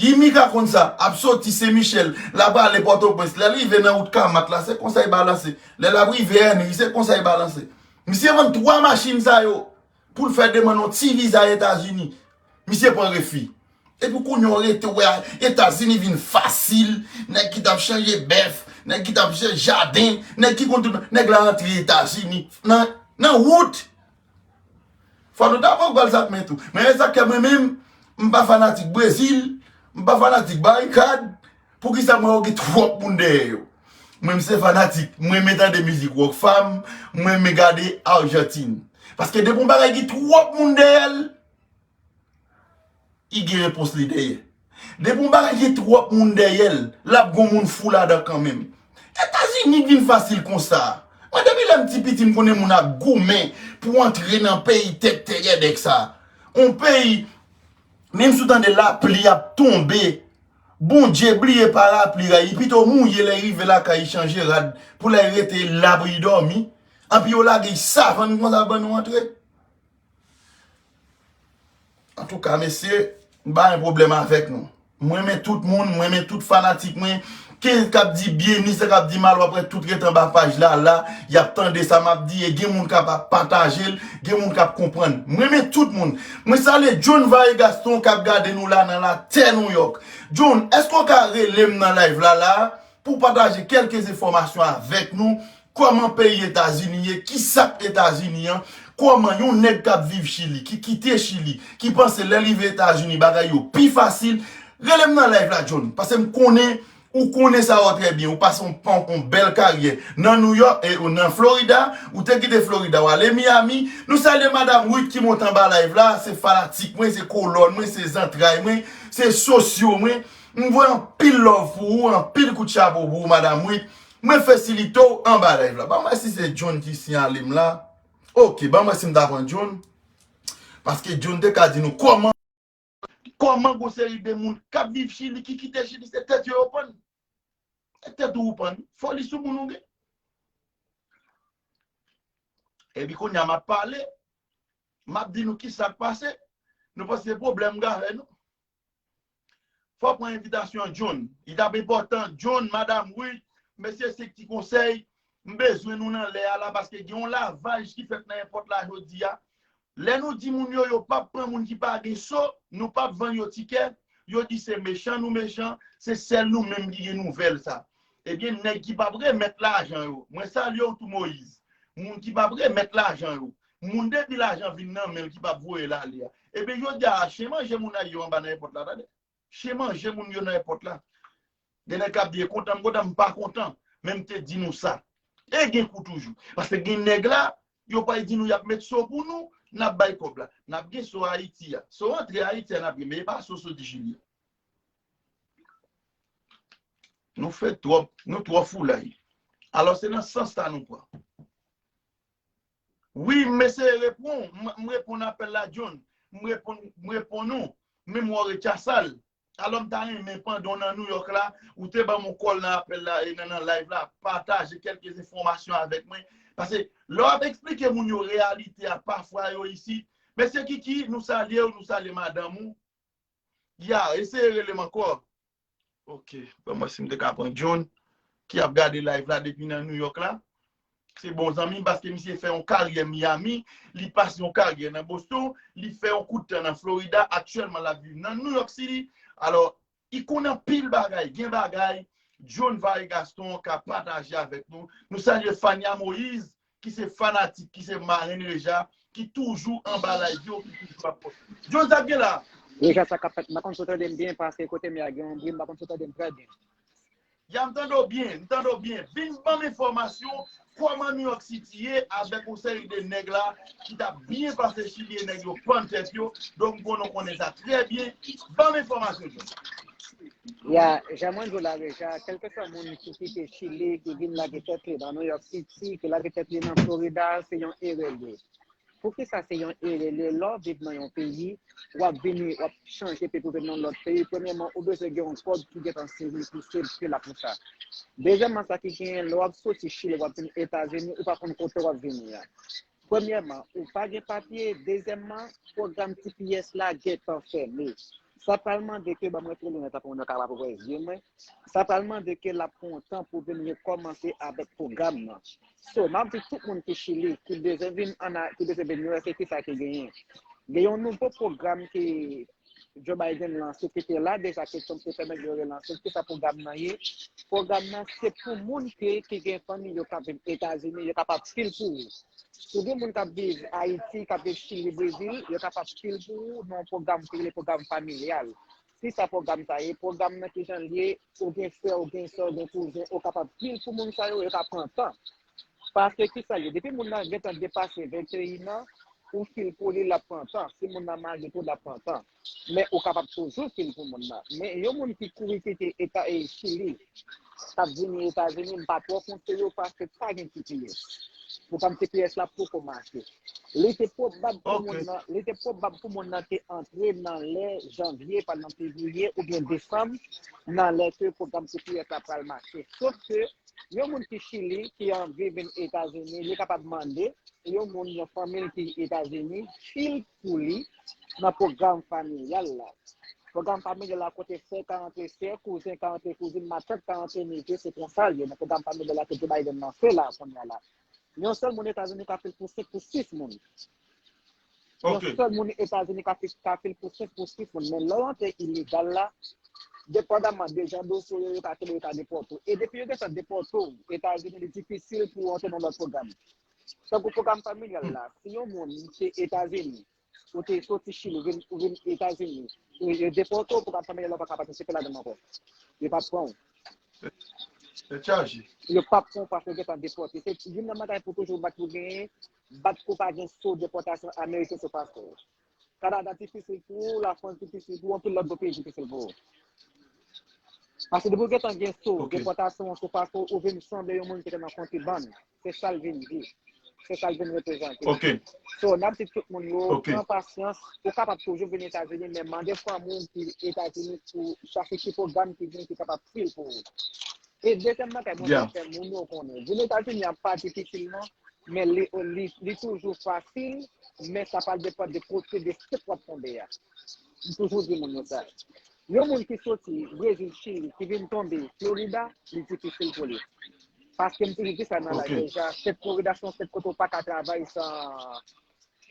Yimika konn sa, ap soti Sen Michèl, l ap ale Pòtoprens. Lè l rive nan wout Kamat la, se konsa y balanse. Lè l ap rive Ènri, se konsa y balanse. Misye vann twa machin sa yo pou l fè demann yon ti viza Etazini. Misye pran refi. Epi kounye a w rete wè Etazini vin fasil, nèg ki t ap chanje bèf, nèg ki t ap chanje jaden, nèg ki konn tout, nèg la rantre Etazini nan, nan wout. Fò nou ta pran gòl sa k men tou. Men e sa k fè mwen menm, m pa fanatik Brezil, m pa fanatik Barikad. Poukisa mwen wè gen twòp moun dèyè yo? Mwen, m se fanatik. Mwen, m tande mizik Rockfam. Mwen, m gade Argentine. Paske depi yon bagay gen twòp moun dèyè l, li gen repons li dèyè. Depi yon bagay gen twòp moun dèyè l, l ap gon moun fou ladan kanmenm. Etazini vin fasil konsa. Mwen, depi lè m ti piti, m konnen moun ap goumen pou antre nan peyi tèt tèyèdèk sa. Yon peyi, menm si w tande lapli ap tonbe, Bondye bliye parapli a, li pito mouye lè rive lakay, li chanje rad, pou lè rete labri dòmi. Anpi yo lage savann konsa ban nou antre. Antouka, mesye, m pa gen pwoblèm avèk nou. Mwen renmen tout moun, mwen renmen tout fanatik mwen. Ke k ap di byen, ni sa k ap di mal, w ap wè tout ret anba paj la, la, y ap tande sa m ap di, e gen moun k ap pataje l, gen moun k ap konprann. Mwen renmen tout moun. Mwen salye John Vaye Gaston k ap gade nou la nan latè Nouyòk. John, èske w ka rele m nan live la, la, pou w pataje kèlke enfòmasyon avèk nou? Kòman peyi Etazini ye? Kisa k Etazini an? Kòman yon nèg k ap viv Chili, ki kite Chili, ki panse lè l rive Etazini, bagay yo pi fasil? Rele m nan live la, John, paske m konnen, ou konnen sa yo trè byen. Ou pase yon, yon, yon bèl karyè nan Nouyòk, e, ou nan Florida, ou te kite Florida, ou ale Miami. Nou salye Madam Ruth ki monte anba live la, se fanatik mwen, se kolòn mwen, se zantray mwen, se sosyo mwen. M voye anpil love pou ou, anpil kout chapo pou ou, Madam Ruth. Mwen fesilite w anba live la. Ban m wè si se John ki siyale m la. Ok, ban m wè si m ta pran John. Paske John te ka di nou kòman, kòman gon seri de moun k ap viv Chili, ki kite Chili, se tèt yo yo pann. Se tèt ou ou pann. Foli sou moun ou gen. Epi kounye a m ap pale, m ap di nou kisa k pase. Nou panse se pwoblèm m gen avè nou? Fò w pran envitasyon John. Li t ap enpòtan. John, Madam Ruth, mesye, se ti konsèy. M bezwen nou nan lè a la, paske gen yon lavaj ki fèt nan èpòt la jodi a. Lè nou di moun yo, yo p ap pran moun ki pa gen so, nou p ap vann yo tikè, yo di se mechan nou mechan, se sèl nou menm ki gen nouvèl sa. Ebyen, nèg ki p ap remèt lajan yo, mwen salye w tou, Moyiz. Moun ki p ap remèt lajan yo, moun depi lajan vin nan men l ki p ap voye l ale a. Ebyen, jodi a, chen manje moun a yo anba nan èpòt la, tande. Chen manje moun yo nan èpòt la. Gen nèg k ap di, e kontan m kontan, m pa kontan. Men m te di nou sa. E gen kou toujou. Paske gen nèg la, yo pral di nou y ap met so pou nou, n ap bay kòb la. N ap gen so Ayiti a. So antre Ayiti a n ap gen, men e pa so soti Chili a. Nou fè twòp, nou twò foulay. Alò, se nan sans sa nou pran. Wi, m eseye reponn, m, m reponn apèl la, John. M reponn, m reponn ou, men m wè w retyasa l. Alò, m ta renmen pandan w nan Nouyòk la, ou te ban m yon kòl nan apèl la, e nan, nan live la, pataje kèlke enfòmasyon avèk mwen. Paske lè w ap eksplike moun yo reyalite a, pafwa yo isit, mesye Kiki, nou salye w, nou salye madanm ou. Ya, eseye rele m ankò. Ok, ban m wè si m te ka pran John, ki ap gade live la depi nan Nouyòk la. Se bon zanmi m paske misye fè yon karyè Miami, li pase yon karyè nan Boston, li fè yon kout tan nan Florida, aktyèlman l ap viv nan New York City. Alò, li konn anpil bagay, gen bagay, John Vaye Gaston ka pataje avèk nou. Nou salye Fania Moïse, ki se fanatik, ki se marenn Reja, ki toujou anba live yo, ki toujou ap poste. John, sa k gen la? Reja, sa k ap fèt? M pa konn si w tande m byen, paske kote m ye a gen yon bri, m pa konn si w tande m trè byen. Ya, m tande w byen, m tande w byen. Vin ban m enfòmasyon, kòman New York City ye avèk yon seri de nèg la ki t ap byen pase Chili, e nèg yo pann tèt yo. Donk, m konnen w konnen sa trè byen. Ban m enfòmasyon, John. Ya, jan mwen di w la, Reja, kèlkeswa moun ki kite Chili, ki vin lage tèt li nan New York City, ki lage tèt li nan Florida, se yon erè l ye. Poukisa se yon erè l ye? Lè w viv nan yon peyi, w ap vini, w ap chanje peyi pou vin nan lòt peyi, premyèman, ou bezwen gen yon kòb ki gentan seri pou seri la pou sa. Dezyèmman, sa ki genyen, lè w ap soti Chili, w ap vin Etazini, ou pa konn kote w ap vini a. Premyèman, ou pa gen papye. Dezyèmman, pwogram T P S la gentan fèmen. Sa pral mande ke, ban mwen tou linèt la pou mwen kapab wè zye mwen. Sa pral mande ke l ap pran yon tan pou vin rekòmanse avèk pwogram nan. So, m ap di tout moun ki Chili, ki bezwen vin ann A-, ki bezwen vin U S A, ki sa ki genyen. Gen yon nouvo pwogram ki Joe Biden lanse, ki te la deja, ke Trump te pèmèt yo relanse l. Kisa pwogram nan ye? Pwogram nan se pou moun ke, ki gen fanmi yo k ap viv Etazini, yo kapab fil pou ou. Si w gen moun k ap viv Ayiti, k ap viv Chili, Brezil, yo kapab fil pou ou nan yon pwogram ki rele pwogram familyal. kisa pwogram sa ye, pwogram nan kijan l ye, ou gen frè, ou gen sè, ou gen kouzen, ou kapab fil pou moun sa yo, yo ka pran tan. Paske kisa l ye, depi moun nan gentan depase venteyen an, ou fil pou li, l ap pran tan. Si moun nan marye tou, l ap pran tan. Men ou kapab toujou fil pou moun nan. Men yon moun ki kouri kite eta e Chili, k ap vini Etazini, m pa twò konseye w paske pa gen T P S. Pwogram T P S la poko mache. Li te pwobab pou moun nan, li te pwobab pou moun nan te antre nan lè janvye, pa nan fevriye oubyen desanm, nan lè ke pwogram T P S la pral mache. Sof ke yon moun ki Chili, ki anvi vin Etazini, li kapab mande yon moun, yon fanmi l ki Etazini, fil pou li nan pwogram familyal la. Pwogram familyal la kote sè ka antre sè, kouzen ka antre kouzin, matant ka antre neve, se konsa l ye. Nan pwogram familyal la ke Joe Biden lanse la kounye a la. Yon sèl moun Etazini ka fil pou senk, pou sis moun. Yon sèl moun Etazini ka fil, ka fil pou senk, pou sis moun. Men lè w antre ilegal la, depandaman de jan dosye w yo, yo ka kenbe, yo ka depòte w. E depi yo gentan depòte w Etazini, li difisil pou w antre nan lòt pwogram. Tankou pwogram familyal la, si yon moun se Etazini, ou te soti Chili, ou vin, ou vin Etazini, e yo depòte w, pwogram familyal la, ou pa ka patisipe ladan l ankò. Yo p ap pran w. Tèt chaje. Yo p ap pran w paske w gentan depòte. Se youn nan bagay pou toujou bat pou genyen, bat pou pa gen so depòtasyon ameriken sou paspò w. Kanada difisil pou ou, Lafrans difisil pou ou, anpil lòt do peyi difisil pou ou. Paske depi w gentan gen so depòtasyon an sou paspò w, ou vin sanble yon moun ki te nan kontribann. Se sa l vin di. Se sa l vin reprezante. So, n ap di tout moun yo, pran pasyans, ou kapab toujou vin Etazini, men mande fanmi w ki Etazini pou chache ki pwogram ki gen ki kapab fil pou ou. E dezyèm bagay, mwen vle fè moun yo konnen, vin Etazini a pa difisil non, men li, li, li toujou fasil, men sa pral depann de kote, de state w ap tonbe a. M toujou di moun yo sa. Yon moun ki soti Brezil, Chili, ki vin tonbe Florida, li difisil pou li. Paske m toujou di sa nan live deja, state Florida se yon state kote w pa ka travay san,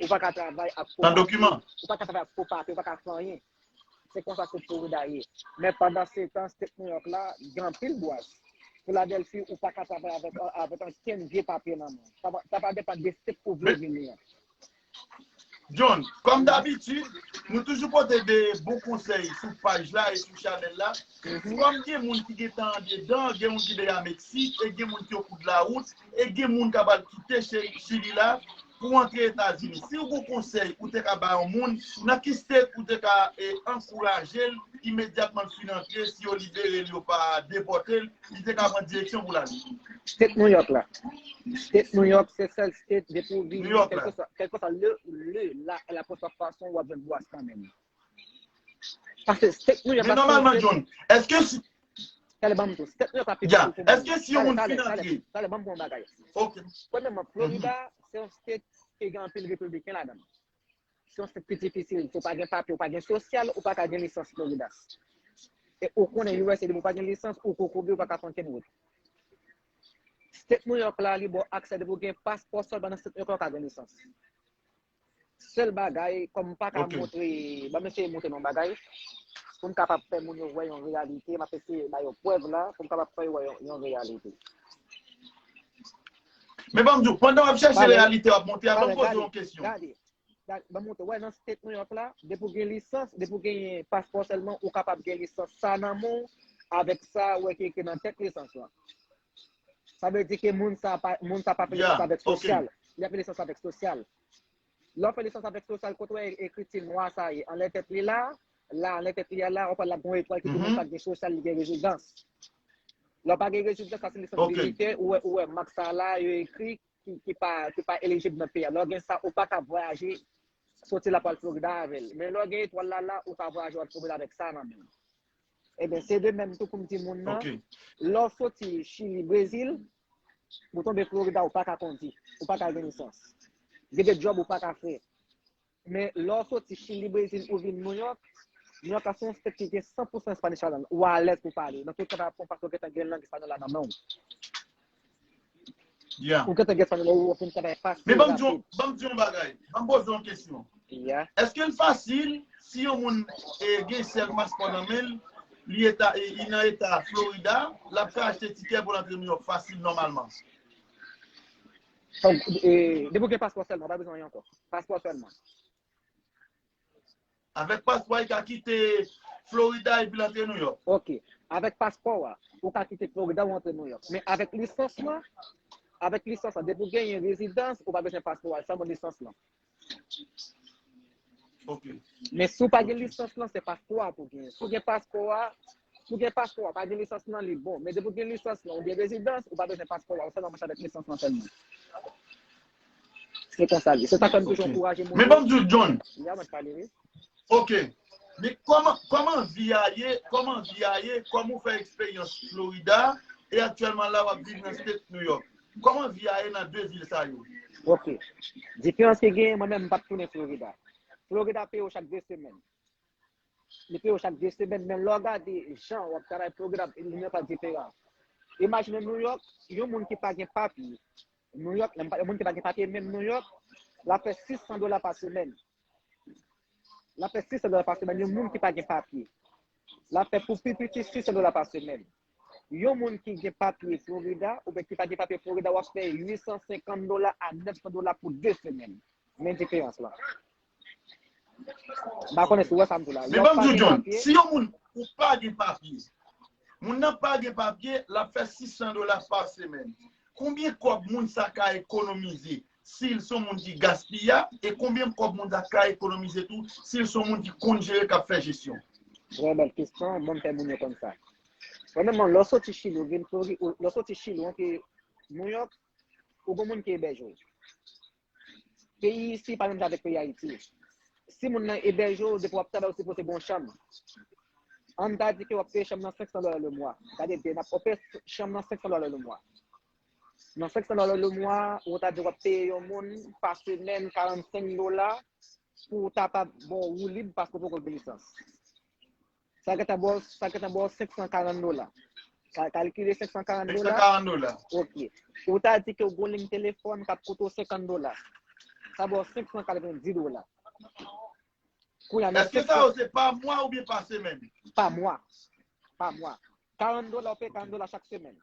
ou pa ka travay ak fo papye. San dokiman. Ou pa ka travay ak fo papye, ou pa ka fè anyen. Se konsa state Florida ye. Men pandan se tan, state New York la, gen anpil bwaz. Philadelphie, ou pa ka travay avèk, avèk ankenn vye papye nan men w. Sa va, sa va depann de state ou vle vini an. John, kòm dabitid, nou toujou pote de bon konsèy sou paj la e sou chanèl la. Kòm gen moun ki gentan andedan, gen moun ki deja Meksik, e gen moun ki okoudlawout, e gen moun k ap al kite Chili la pou antre Etazini. Si w gen yon konsèy ou te ka ba yon moun, nan ki state ou te ka e, ankouraje l imedyatman l fin antre, si yo libere l, yo pa depòte l, li te ka pran direksyon pou l ale? State New York la. State New York se sèl state depi w vini, kèlkeswa, kèlkeswa le, le, la, la poswa fason w ap jwenn bwaz kanmenm. Paske state New York la. Men nòmalman, John, èske si. Talè ban m tou. State New York la pi piti pou mwen. Èske si yon moun fin antre? Talè ban m pou yon bagay. Ok. Premyèman, Florida, se yon state ki gen anpil repibliken ladan l. Se yon state ki difisil. Si w pa gen papye, ou pa gen sosyal, ou pa ka gen lisans Florida. E ou konnen U S A depi w pa gen lisans, ou kokobe, ou pa ka fè ankenn wout. State New York la, li ba w aksè depi w gen paspò sèlman nan state New York la, w ka gen lisans. Sèl bagay, kòm m pa ka montre, ban m eseye montre nou yon bagay, pou m kapab fè moun yo wè yon reyalite, m ap eseye ba yo prèv la, pou m kapab fè yo wè yon, yon reyalite. Men ban m di w, pandan w ap chèche reyalite w ap montre a, ban m poze w yon kesyon. Gade, gade, ban m montre w, wè nan state New York la, depi w gen lisans, depi w genyen paspò sèlman, ou kapab gen lisans sa nan men w, avèk sa w wè ki ekri nan tèt lisans lan. Sa vle di ke moun sa pa, moun sa pa fè lisans avèk sosyal. Li ap fè lisans avèk sosyal. Lè w fè lisans avèk sosyal, kote w wè ekri ti nwa sa ye? Anlè tèt li la, la, anlè tèt li a la, w ap wè l ap gen yon etwal ki di moun sa gen sosyal, li gen rezidans. Lè w pa gen rezidans, sa se lisans militè, ou wè, ou wè mak sa la, yo ekri ki, ki pa, ki pa elijib nan peyi a. Lè w gen sa, ou pa ka vwayaje, soti la pou al Florida avè l. Men lè w gen etwal la la, ou ka vwayaje w al Florida avèk sa nan men w. Ebyen, se de menm tou pou m di moun nan, lè w soti Chili, Brezil, ou tonbe Florida, ou pa ka kondi, ou pa ka gen lisans. Gen de djòb ou pa ka fè. Men lè w soti Chili, Brezil, ou vin New York, New York la se yon state ki gen san pou san Spanish ladan l. Ou alèz pou pale. Nan tout ka, pa pran paske w gentan gen lang espanyòl la nan men w. Ou gentan gen espanyòl la, ou fin travay fasil, rapid. Men ban m di yon, ban m di yon bagay. Ban m poze yon kesyon. Èske l fasil si yon moun e, gen sèl paspò nan men l, li eta, e, li nan eta Florida, l ap ka achte tikè pou l antre New York fasil nòmalman? Depi w gen paspò sèlman, w pa bezwen anyen ankò. Paspò sèlman. Avèk paspò a, li ka kite Florida epi l antre New York. Ok. Avèk paspò a, ou ka kite Florida ou antre New York. Men avèk lisans lan, avèk lisans lan, depi w genyen rezidans, ou pa bezwen paspò a, sèlman lisans lan. Ok. Men si w pa gen lisans lan, se paspò a pou w genyen. Si w gen paspò a, si w gen paspò a, pa gen lisans lan, li bon. Men depi w gen lisans lan, ou gen rezidans, ou pa bezwen paspò a, ou sèlman mache avèk lisans lan sèlman. Se konsa li. Se sa fè m toujou ankouraje moun. Men ban m di w, John. Ya, mwen pale, wi. Ok. Men kòman, kòman vi a ye, kòman vi a ye, kòman w fè eksperyans Florida, e aktyèlman la w ap viv nan state New York. Kòman vi a ye nan de vil sa yo? Ok. Diferans ki genyen, mwen menm, m p ap tounen Florida. Florida peye w chak de semèn. Li peye w chak de semèn, men lè w gade jan w ap travay Florida, li menm pa diferan. Imajine New York, yon moun ki pa gen papye. New York, yon moun ki pa gen papye, menm New York, l ap fè sis san dola pa semèn. L ap fè sis san dola pa semèn, yon moun ki pa gen papye. L ap fè pou pi piti sis san dola pa semèn. Yon moun ki gen papye Florida, oubyen ki pa gen papye Florida, w ap fè uit san senkant dola a nèf san dola pou de semèn. Men diferans lan. M pa konnen si w wè sa m di w la. Men ban m di w, John, si yon moun ou pa gen papye, moun nan pa gen papye, l ap fè sis san dola pa semèn. Konbyen kòb moun sa ka ekonomize si l se yon moun ki gaspiya, e konbyen kòb moun sa ka ekonomize tou si l se yon moun ki konn jere, k ap fè jesyon? Trè bèl kesyon, bon, m fè moun yo konn sa. Premyèman, lè w soti Chili, ou vin Flori-, ou- lè w soti Chili, ou antre New York, ou gen moun ki ebèje w. Peyi isi pa menm jan avèk peyi Ayiti. Si moun nan ebèje w, depi w ap travay, ou sipoze gen yon chanm. Ann ta di ke w ap peye chanm nan senk san dola le mwa. Gade byen, w ap peye chanm nan senk san dola le mwa. Nan senk san dola le mwa, ou ta di w ap peye yon moun pa semèn karannsenk dola pou w ta pa bon woulib paske w poko gen lisans. Sa gentan ba w, sa gentan ba w senk san karant dola. Ka- Kalkile senk san karant dola. Senk san karant dola. Ok. Ou ta di ke w gen yon liy telefòn k ap koute w senkant dola. Sa ba w senk san katrevenndis dola. Kounye a, nan Èske sa yo se pa mwa oubyen pa semèn? Pa mwa. Pa mwa. Karant dola, ou peye karant dola chak semèn.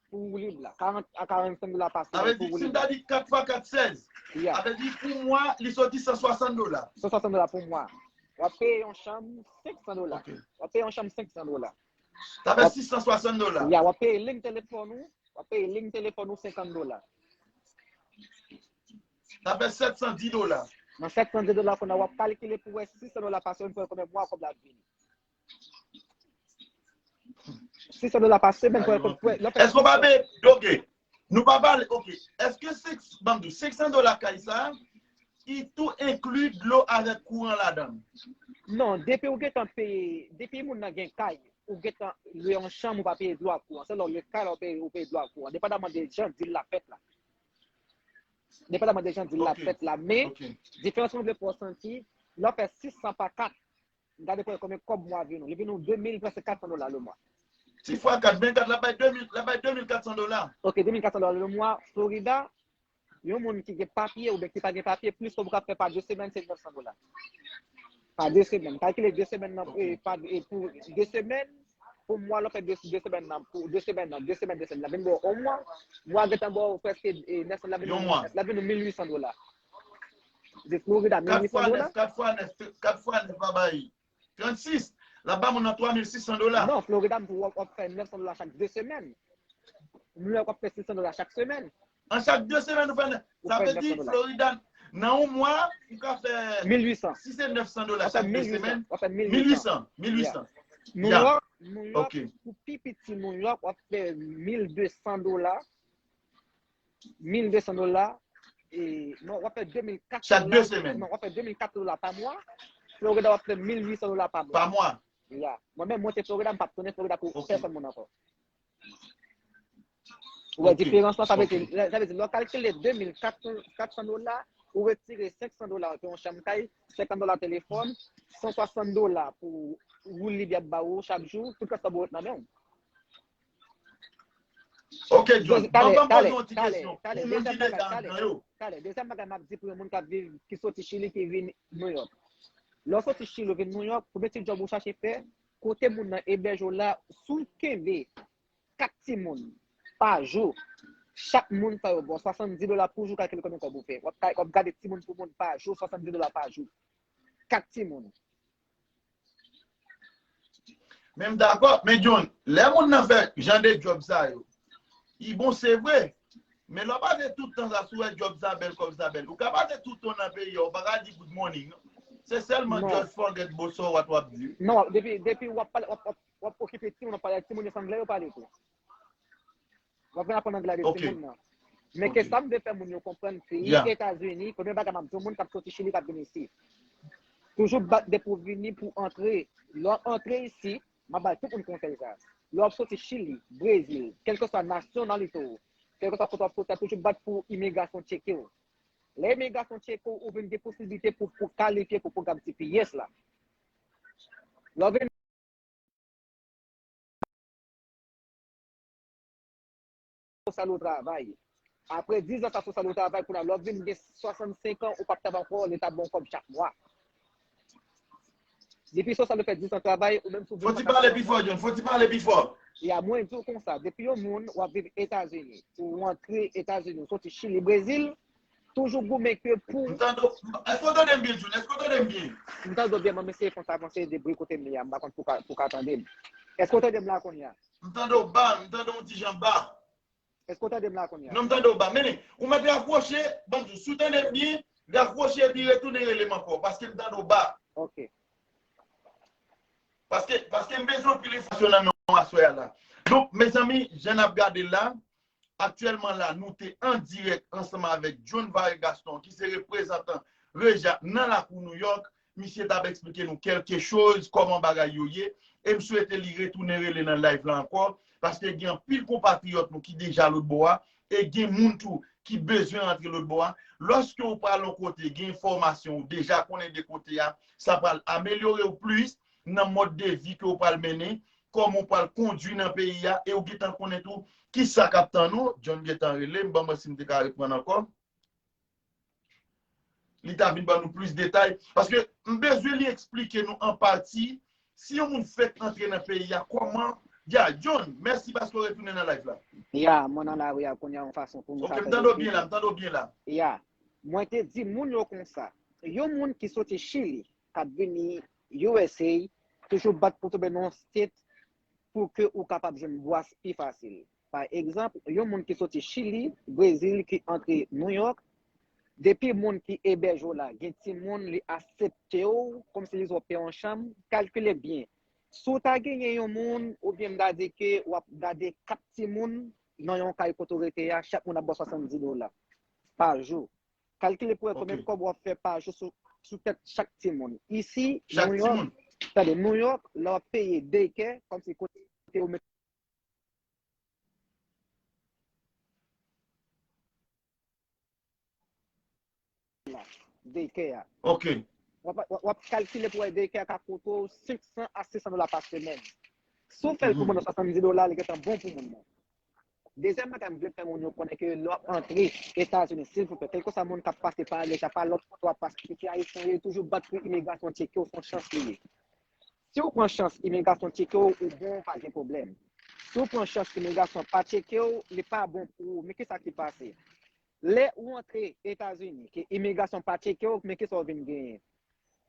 Pou woulib la. Karant a karannsenk dola pa semèn pou woulib la. Sa vle di, si m ta di kat fwa kat, sèz. Ya. Sa vle di, pou mwa, li soti san swasant dola. San swasant dola pou mwa. W ap peye yon chanm senk san dola. Ok. W ap peye yon chanm senk san dola. Sa fè sis san swasant dola. Ya, w ap peye liy telefòn ou. W ap peye liy telefòn ou senkant dola. Sa fè sèt san dis dola. Nan sèt san dis dola, kounye a w ap kalkile pou wè sis san dola pa semèn pou wè konbyen mwa kòb la ap vini. Sis san dola pa semèn pou wè konbyen. Èske w pa peye? Ok. Nou pa pale, ok. Èske senk, ban m di w, senk san dola kay sa, li tou enkli dlo avèk kouran ladan l? Non, depi ou gentan peye, depi moun nan gen kay, ou gentan lwe yon chanm, ou pa peye dlo ak kouran. Se lè w lwe kay la, ou peye, ou peye dlo ak kouran. Depandaman de jan dil la fèt la. Depandaman de jan dil la Ok. Fèt la. Men, Ok. Diferans mwen vle pou w santi, lè w fè sis san pa kat, gade pou wè konbyen kòb mwa vin ou. Li vin ou de mil prèske kat san dola le mwa. Sis fwa kat, venkat, l ap bay de mil, l ap bay de mil kat san dola. Ok, de mil kat san dola le mwa, Florida, yon moun ki gen papye oubyen ki pa gen papye, plis ke ou ka fè pa de semèn, se nèf san dola. Pa de semèn. Kalkile de semèn nan, Ok. E, pa, e pou de semèn, pou mwa, lè w fè de, de semèn nan, pou de semèn nan, de semèn, de semèn, la vin ba w yon mwa, mwa gentan ba w prèske, e, nèf san, la vin Yon mwa. La vin ou mil uit san dola. De Florida, Kat mil uit fwa san dola. Nèf, kat fwa nèf, kat fwa nèf pa bay trannsis, l ap ba moun nan twa mil sis san dola. Non, Florida, m pou w ap fè nèf san dola chak de semèn. New York, w ap fè sis san dola chak semèn. An chak de semèn, ou fè nèf. Ou Sa fè vle nèf di, san dola. Florida, nan yon mwa, ou ka fè Mil uit san. Si se nèf san dola Ou fè chak de mil uit san. semèn. Ou fè mil Mil uit uit san. san, mil uit san. New Ya. York, New York, Ok. Pou pi piti New York, w ap fè mil de san dola. Mil de san dola. E, non, w ap fè de mil kat san dola. Chak de semèn. Non, w ap fè de mil kat san dola pa mwa. Florida, w ap fè mil uit san dola pa mwa. Pa mwa. Ya. Mwen menm, mwen te Florida, m p ap tounen Florida pou Ok. pèsonn moun ankò. Ou wè Ok. diferans lan, sa vle di, Ok. sa vle di, lè w kalkile de mil kat san dola, ou retire senk san dola pou yon chanm kay, senkant dola telefòn, san swasant dola pou woulib y ap ba ou chak jou, tout rès la pou ret nan men w. Ok, John. Talè, Ban m poze talè, yon ti talè, kesyon. talè, Pou moun ki dezyèm deja bagay, anndan talè, yo. Talè, dezyèm bagay m ap di pou yon moun k ap viv, ki soti Chili, ki vin New York. Lè w soti Chili, ou vin New York, premye ti djòb ou chache fè, kote moun nan ebèje w la, si w kenbe kat timoun pa jou, chak moun sa yo ba w swasanndis dola pou jou, kalkile konbyen kòb ou fè. W ap, w ap gade timoun pou moun pa jou, swasanndis dola pa jou. Kat timoun. Men m dakò. Men John, lè moun nan fè jan de djòb sa yo, li bon, se vre. Men lè w pase tout tan sa, si w wè djòb sa bèl, kòb sa bèl, ou ka pase tout tan nan peyi a, ou pa ka di good morning, non. Se sèlman just forget boso what w ap di. Non, depi, depi w ap pale, w ap, w ap, w ap okipe timoun, w ap pale ak timoun, yo se anglè yo pale tou. W ap vin aprann anglè avèk timoun nan. Men ke sa m vle fè moun yo konprann, peyi Etazini, premye bagay m ap di yon moun k ap soti Chili k ap vin isit. Toujou bat depi w vini pou antre. Lè w antre isit, m ap bay tout moun konsèy sa. Lè w ap soti Chili, Brezil, kèlkeswa nasyonalite w, kèlkeswa kote w ap soti a, toujou bat pou imigrasyon tcheke w. Lè imigrasyon tcheke w, ou vin gen posiblite pou, pou kalifye pou pwogram T P S la. Lè w vin sosyal ou travay. Apre diz an sa sosyal ou travay, kounye a lè w vin gen swasannsenk an, ou p ap travay ankò, leta ba w kòb chak mwa. Depi sosyal ou fè diz an travay, ou menm si w vin. Fò ti pale pi fò, John, fò ti pale pi fò. Ya, mwen di w konsa, depi yon moun w ap viv Etazini, ou antre Etazini, ou soti Chili, Brezil, toujou goumen ke pou. M tande w, èske w tande m byen, John? Èske w tande m byen? M tande w byen, mwen, mesye, fon sa avanse de bri kote m ye a, m pa konn pou ka, pou ka tande m. Èske w tande m la kounye a? M tande w ba, m tande w yon ti jan ba. Èske w tande m la kounye a? Non, m tande w ba. Men, ou mèt rakwoche, ban m di w, si w tande m byen, rakwoche epi retounen rele m ankò, paske m tande w ba. Ok. Paske, paske m bezwen anpil enfòmasyon nan men w aswè a la. Donk, mezanmi, jan n ap gade l la, aktyèlman la, nou te an dirèk ansanm avèk John Varre Gaston, ki se reprezantan Reja nan lakou Nouyòk. Misye t ap eksplike nou kèlke choz, kòman bagay yo ye. E m swete li retounen rele nan live la ankò, paske gen anpil konpatriyòt nou ki deja lòt bò a, e gen moun tou ki bezwen rantre lòt bò a. Lòske w pral yon kote, gen enfòmasyon, ou deja konnen de kote a, sa pral amelyore w plis nan mòd de vi ke w pral mennen, kòman w pral kondui nan peyi a, e w gentan konnen tou kisa k ap tann ou. John gentan rele m, ban m wè si m te ka reprann ankò. Li ta vin ban nou plis detay. Paske m bezwen li eksplike nou an pati, si yon moun fèk antre nan peyi a, kòman. Ya, John, mèsi paske w retounen nan live la. Ya, mwen nan lari a kounye a yon fason pou nou ka fè. Ok, m tande w byen la, m tande w byen la. Ya, mwen te di moun yo konsa, yon moun ki soti Chili, k ap vini U S A, toujou bat pou tonbe nan yon state pou ke ou kapab jwenn bwaz pi fasil. Pa egzanp, yon moun ki soti Chili, Brezil, ki antre Nouyòk, depi moun ki ebèje w la gen timoun, li aksepte w kòmsi li zo peye yon chanm, kalkile byen. Si w ta genyen yon moun, oubyen m ta di ke w ap gade kat timoun nan yon kay kote w rete a, chak moun ap ba w swasanndiz dola pa jou. Kalkile pou wè konbyen kòb w ap fè pa jou sou, sou tèt chak timoun. Isi, Nouyòk, tande, Nouyòk, lè w ap peye daycare, kòmsi kote yo mete la, daycare a. Ok. W ap, w ap kalkile pou wè daycare a ka koute w senk san a sis san dola pa semèn. Si w fè l pou moun nan swasanndiz dola, li gentan bon pou moun nan. Dezyèm bagay m vle fè moun yo konnen ke lè w ap antre Etazini, silvouplè, kèlkeswa moun k ap pase pa Reja, pa lòt kote w ap pase, ke se Ayisyen yo, toujou bat pou imigrasyon tcheke w, se yon chans li ye. Si w pran chans imigrasyon tcheke w, ou bon, pa gen pwoblèm. Si w pran chans imigrasyon pa tcheke w, li pa bon pou ou. Men kisa ki pase? Lè ou antre Etazini, ke imigrasyon pa tcheke w, men kisa w vin genyen?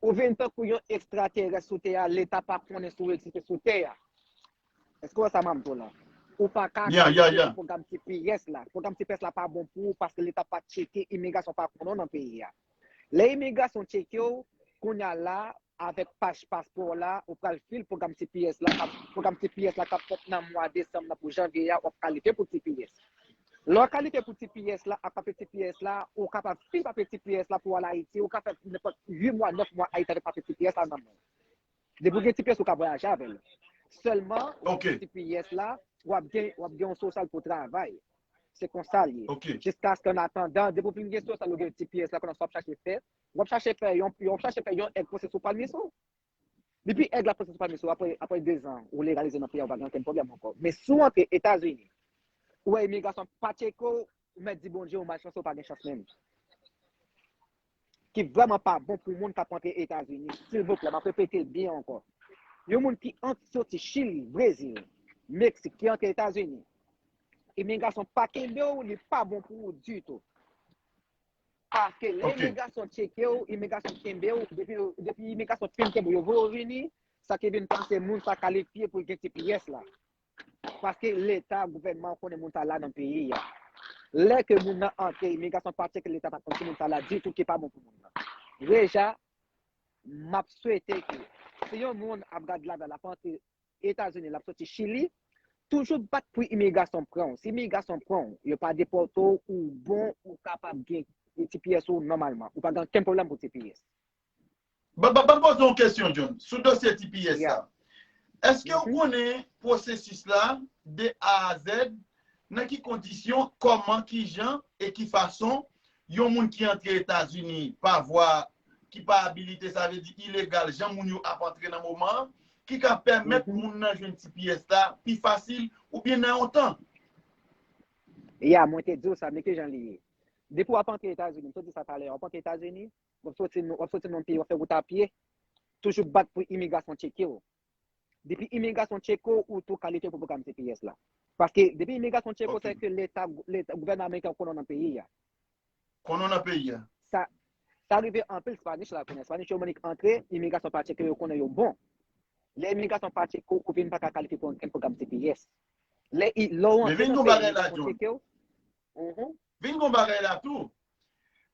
Ou vin tankou yon ekstraterès sou tè a, leta pa konnen si w egziste sou tè a. Èske w wè sa m ap di w la? Ou pa ka kalifye pou pwogram T P S la. Pwogram T P S la pa bon pou ou paske leta pa tcheke, imigrasyon pa konnen w nan peyi a. Lè imigrasyon tcheke w, kounye a la, avèk paj paspò w la, ou pral fil pwogram T P S la, k ap, pwogram T P S la k ap fèt nan mwa desanm nan pou janvye a, w ap kalifye pou T P S. Lè w kalifye pou T P S la, ak papye T P S la, ou kapab fil papye T P S la pou w al Ayiti, ou ka fè nenpòt uit mwa, nèf mwa Ayiti avèk papye T P S la nan men w. Depi w gen T P S, ou ka vwayaje avè l. Sèlman, w ap gen T P S la, w ap gen, w ap gen yon sosyal pou travay. Se konsa l ye. Jiskaske an atandan, depi w fin gen sosyal, ou gen T P S la, kounye a sa w ap chache fè, w ap chache fè yon, w ap chache fè yon èd pwosesi w pa l misyon. Depi èg la pase sou pami sou, apre, apre dezan, ou legalize nan peyi a, ou pa gen okenn pwoblèm ankò. Men si w antre Etazini, ou wè imigrasyon pa tcheke w, ou mèt di Bondye, ou malchanse, ou pa gen chans menm. Ki vrèman pa bon pou moun k ap antre Etazini. Silvouplè, m ap repete l byen ankò. Yon moun ki ant-, soti Chili, Brezil, Meksik, ki antre Etazini, imigrasyon pa kenbe w, li pa bon pou ou ditou. Paske lè imigrasyon tcheke w, imigrasyon kenbe w, depi, depi imigrasyon fin kenbe w, yo voye w vini, Sa ki vin pase, moun sa kalifye pou l gen T P S la. Paske Leta, gouvènman an konnen moun sa la nan peyi a. Lè ke moun nan antre, imigrasyon pa tcheke, Leta pa konn si moun sa la ditou ki pa bon pou moun nan. Reja, m ap swete ke si yon moun ap gad lavi a, l ap antre Etazini, l ap soti Chili, toujou bat pou imigrasyon pran w. Si imigrasyon pran w, yo pa depòte w, ou bon, ou kapab gen T P S ou nòmalman. Ou pa gen okenn pwoblèm pou T P S. Ban ban ban m poze yon kesyon, John, sou dosye T P S la. Èske w konnen pwosesis la de A a Z, nan ki kondisyon, kòman, ki jan e ki fason yon moun ki antre Etazini pa vwa ki pa abilite, sa vle di ilegal, jan moun yo ap antre nan moman an, ki ka pèmèt moun nan jwenn T P S la pi fasil oubyen nan yon tan? Ya, mwen te di w sa, men ki jan li ye. Depi w ap antre Etazini, m te di sa talè, w ap antre Etazini, w ap soti w ap soti nan yon peyi, w ap fè wout a pye, toujou bat pou imigrasyon tcheke w. Depi imigrasyon tcheke w, ou tou kalifye pou pwogram T P S la. Paske depi imigrasyon tcheke w, se ke Leta, Leta, gouvènman ameriken konnen w nan peyi a. Konnen w nan peyi a. Sa, sa rive anpil Spanish la konnen. Spanish yo menm antre, imigrasyon pa tcheke yo, konnen yo bon. Lè imigrasyon pa tcheke w, ou vin pa ka kalifye pou okenn pwogram T P S. Lè lè w antre nan peyi a, imigrasyon tcheke w. Vin gon bagay la tou.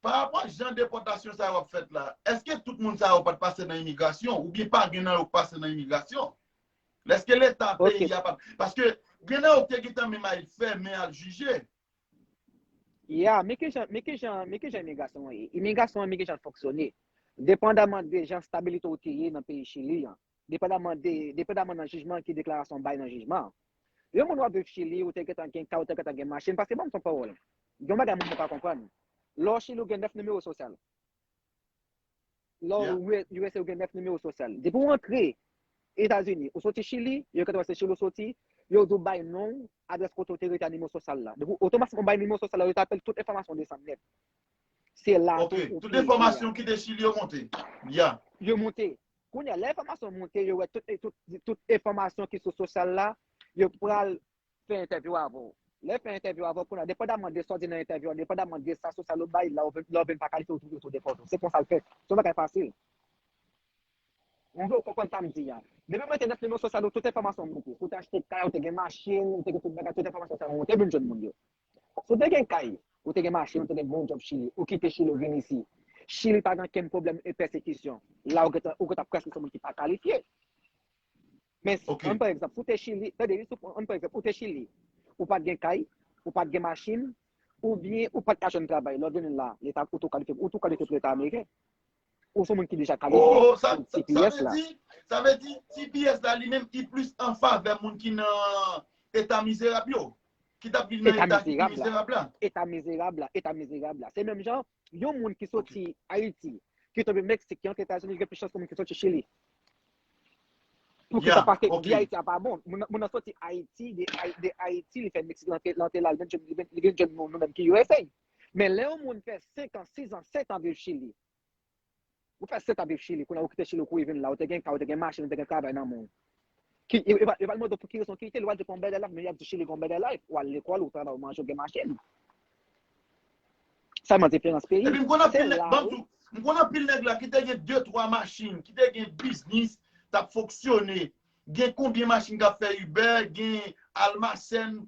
Pa rapò jan depòtasyon sa yo ap fèt la, èske tout moun sa yo pa t pase nan imigrasyon oubyen pa gen nan yo k pase nan imigrasyon? Èske Leta peyi a pa t, paske gen nan yo te gentan menm al fèmen, al jije. Ya, men ki jan, men ki jan, men ki jan imigrasyon an ye? Imigrasyon an, men ki jan l fonksyone. Depandaman de jan stabilite w te ye nan peyi Chili an, depandaman de, depandaman nan jijman ki deklarasyon w bay nan jijman an. Yon moun w ap viv Chili, ou te gentan gen kay, ou te gentan gen machin, paske ban m yon pawòl. Yon bagay moun pa konprann. Lè w Chili, ou gen nèf nimewo sosyal. Lè w U S A, ou gen nèf nimewo sosyal. Depi w antre Etazini, ou soti Chili, yo gentan wè se Chili ou soti, yo di w bay non w, adrès kote w te rete a nimewo sosyal la. Depi otomatikman w bay nimewo sosyal la, yo ta pèdi tout enfòmasyon w desann nèt. Se la tou ou peye a. Tout enfòmasyon ki te Chili yo monte. Ya. Yo monte. Kounye a, lè enfòmasyon monte, yo wè tout, tout, tout enfòmasyon ki sou sosyal la, yo pral fè entèvyou avè w. Lè yo fè entèvyou avè w, kounye a, depandaman de sa w di nan entèvyou an, depandaman de sa sosyal ou bay, lè w vin, lè w vin pa kalifye, yo tou, yo tou depòte w. Se konsa l fèt. Se yon bagay fasil. Mwen vle w konprann sa m di a. Depi w mete nèf nimewo sosyal ou, tout enfòmasyon w monte. Si w te achte kay, ou te gen machin, ou te gen tout bagay, tout enfòmasyon sa yo monte, vin jwenn moun yo. Si w te gen kay, ou te gen machin, ou te gen bon djòb Chili, ou kite Chili, ou vin isi. Chili pa gen okenn pwoblèm e pèsekisyon. La, ou gentan, ou gentan prèske se moun ki pa kalifye. Men, ann pran egzanp, si w te Chili, tande, ann pran egzanp, ou te Chili, ou pa t gen kay, ou pa t gen machin, oubyen ou pa t ka jwenn travay, lè w vin la, leta, ou tou kalifye, ou tou kalifye pou leta ameriken. Ou se yon moun ki deja kalifye pou T P S la. Sa vle di, T P S la, li menm, li plis an favè moun ki nan eta mizerab yo, ki t ap viv nan eta mizerab la. Eta mizerab la, eta mizerab la. Se menm jan, yon moun ki soti Ayiti, ki tonbe Meksik, ki antre Etazini, li gen plis chans ke moun ki soti Chili. Poukisa? Paske vi Ayiti a pa bon. Moun nan soti Ayiti, de Ayiti, li fè Meksik, li antre la, li vin jwenn nou, nou menm ki U S A. Men lè yon moun fè senk an, sis an, sèt an viv Chili, ou fè sèt an viv Chili, kounye a ou kite Chili, ou kouri vin la, ou te gen kay, ou te gen machin, ou te gen travay nan men w. Ki, yo, yo, yo pral mande w pou ki rezon w kite l, w al di w pran better life, men y ap di Chili gon better life, w al lekòl, ou travay, ou manje, ou gen machin. Sèlman diferans peyi. Epi m konn anpil nèg, ban m di w, m konn anpil nèg la ki te gen de, twa machin, ki te gen biznis, t ap fonksyone, gen konbyen machin k ap fè Uber, gen Almacen,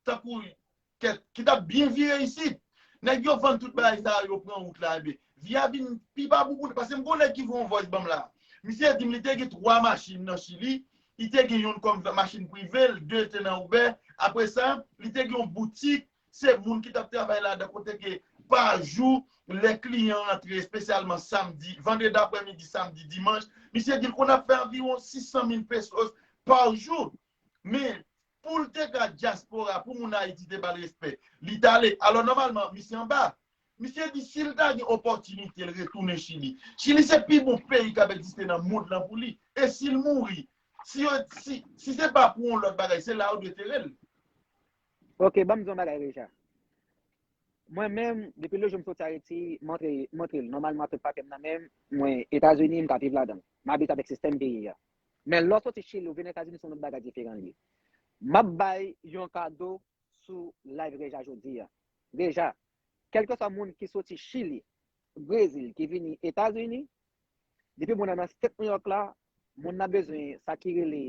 tankou kèt, ki t ap byen vire isit. Nèg yo vann tout bagay sa yo, yo pran wout la, ebyen, vi a vin pi pa bon pou li. Paske m gon nèg ki voye yon voice ban m la. Misye di m li te gen twa machin nan Chili, li te gen youn kòm machin prive l, de te nan Uber. Apre sa, li te gen yon boutik, se moun ki t ap travay ladan kote ke pa jou, lè kliyan antre, espesyalman samdi, vandredi aprèmidi, samdi, dimanch, misye di l konn ap fè anviwon sis san mil pesos pa jou. Men, pou l te ka dyaspora, pou moun Ayiti te ba l respè, li t ale. Alò, nòmalman, misye anba. Misye di si l ta gen opòtinite, l retounen Chili. Chili se pi bon peyi k ap egziste nan mond lan pou li. E si l mouri, si yo, si, si se pa pou yon lòt bagay, se la yo dwe tere l. Ok, ban m di yon bagay, Reja. Mwen menm, depi le jou m soti Ayiti, m antre, m antre nòmalman, tout papye m nan men m, mwen Etazini, m ka viv ladan l. M abitye avèk sistèm peyi a. Men lè w soti Chili, ou vin Etazini, se yon lòt bagay diferan l ye. M ap bay yon kado sou live Reja jodi a. Reja, kèlkeswa moun ki soti Chili, Brezil, ki vini Etazini, depi moun nan nan state New York la, moun nan bezwen sa ki rele,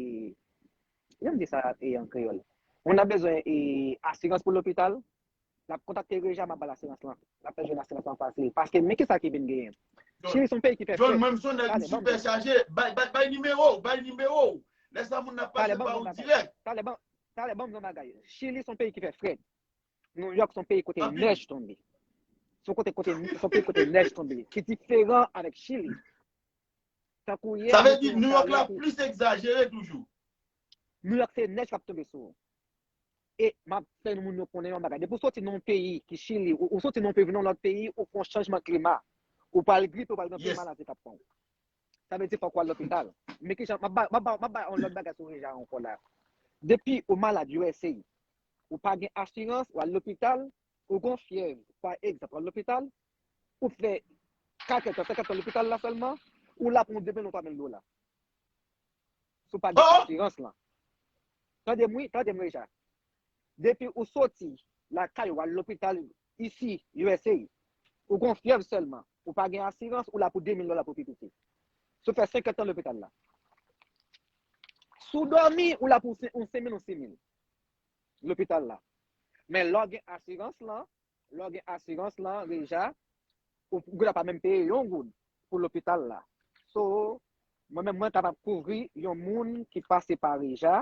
jan m di sa e an kreyòl. Moun nan bezwen e, asirans pou lopital, l ap kontakte Reja, m ap ba l asirans lan. L ap fè jwenn asirans lan fasil. Paske men ki sa ki vin genyen. Chili se yon peyi ki fè frèt. John, mwen m se yon nèg m sipè chaje. Bay, bay, bay nimewo w, bay nimewo w. Lè sa moun nan ap pase ba ou dirèk. Talè, ban, talè, ban m di yon bagay. Chili se yon peyi ki fè frèt. Nouyòk se yon peyi kote nèj tonbe. Se yon kote, kote, se yon peyi kote nèj tonbe. Ki diferan avèk Chili. Tankou yè, sa vle di Nouyòk la plis egzajere toujou. Nouyòk se nèj k ap tonbe sou ou. E m ap fè moun yo konnen yon bagay. Depi w soti nan yon peyi ki Chili, ou, ou soti nan yon peyi vin nan lòt peyi, ou fè yon chanjman klima. Ou pral gripe, ou pral gen anpil maladi k ap pran w. Sa vle di fòk w al lopital. Men kijan, m ap ba, m ap ba, m ap ba yon lòt bagay sou Reja ankò la. Depi ou malad U S A, ou pa gen asirans, ou al lopital, ou gen yon fyèv, pa egzanp, ou al lopital, ou fè katè tan, senkant tan lopital la sèlman, ou la pou yon de mil ou twa mil dola. Si w pa gen asirans lan. Tande m wi, tande m Reja. Depi ou soti lakay ou al lopital isi, U S A, ou gen yon fyèv sèlman, ou pa gen asirans, ou la pou de mil dola pou pi piti. Si w fè senkant tan lopital la. Si w dòmi, ou la pou se- yon senk mil, yon sis mil. Lopital la. Men lè w gen asirans lan, lè w gen asirans lan, Reja, ou, ou gentan pa menm peye yon goud pou lopital la. So, mwen menm, mwen kapab kouvri yon moun ki pase pa Reja,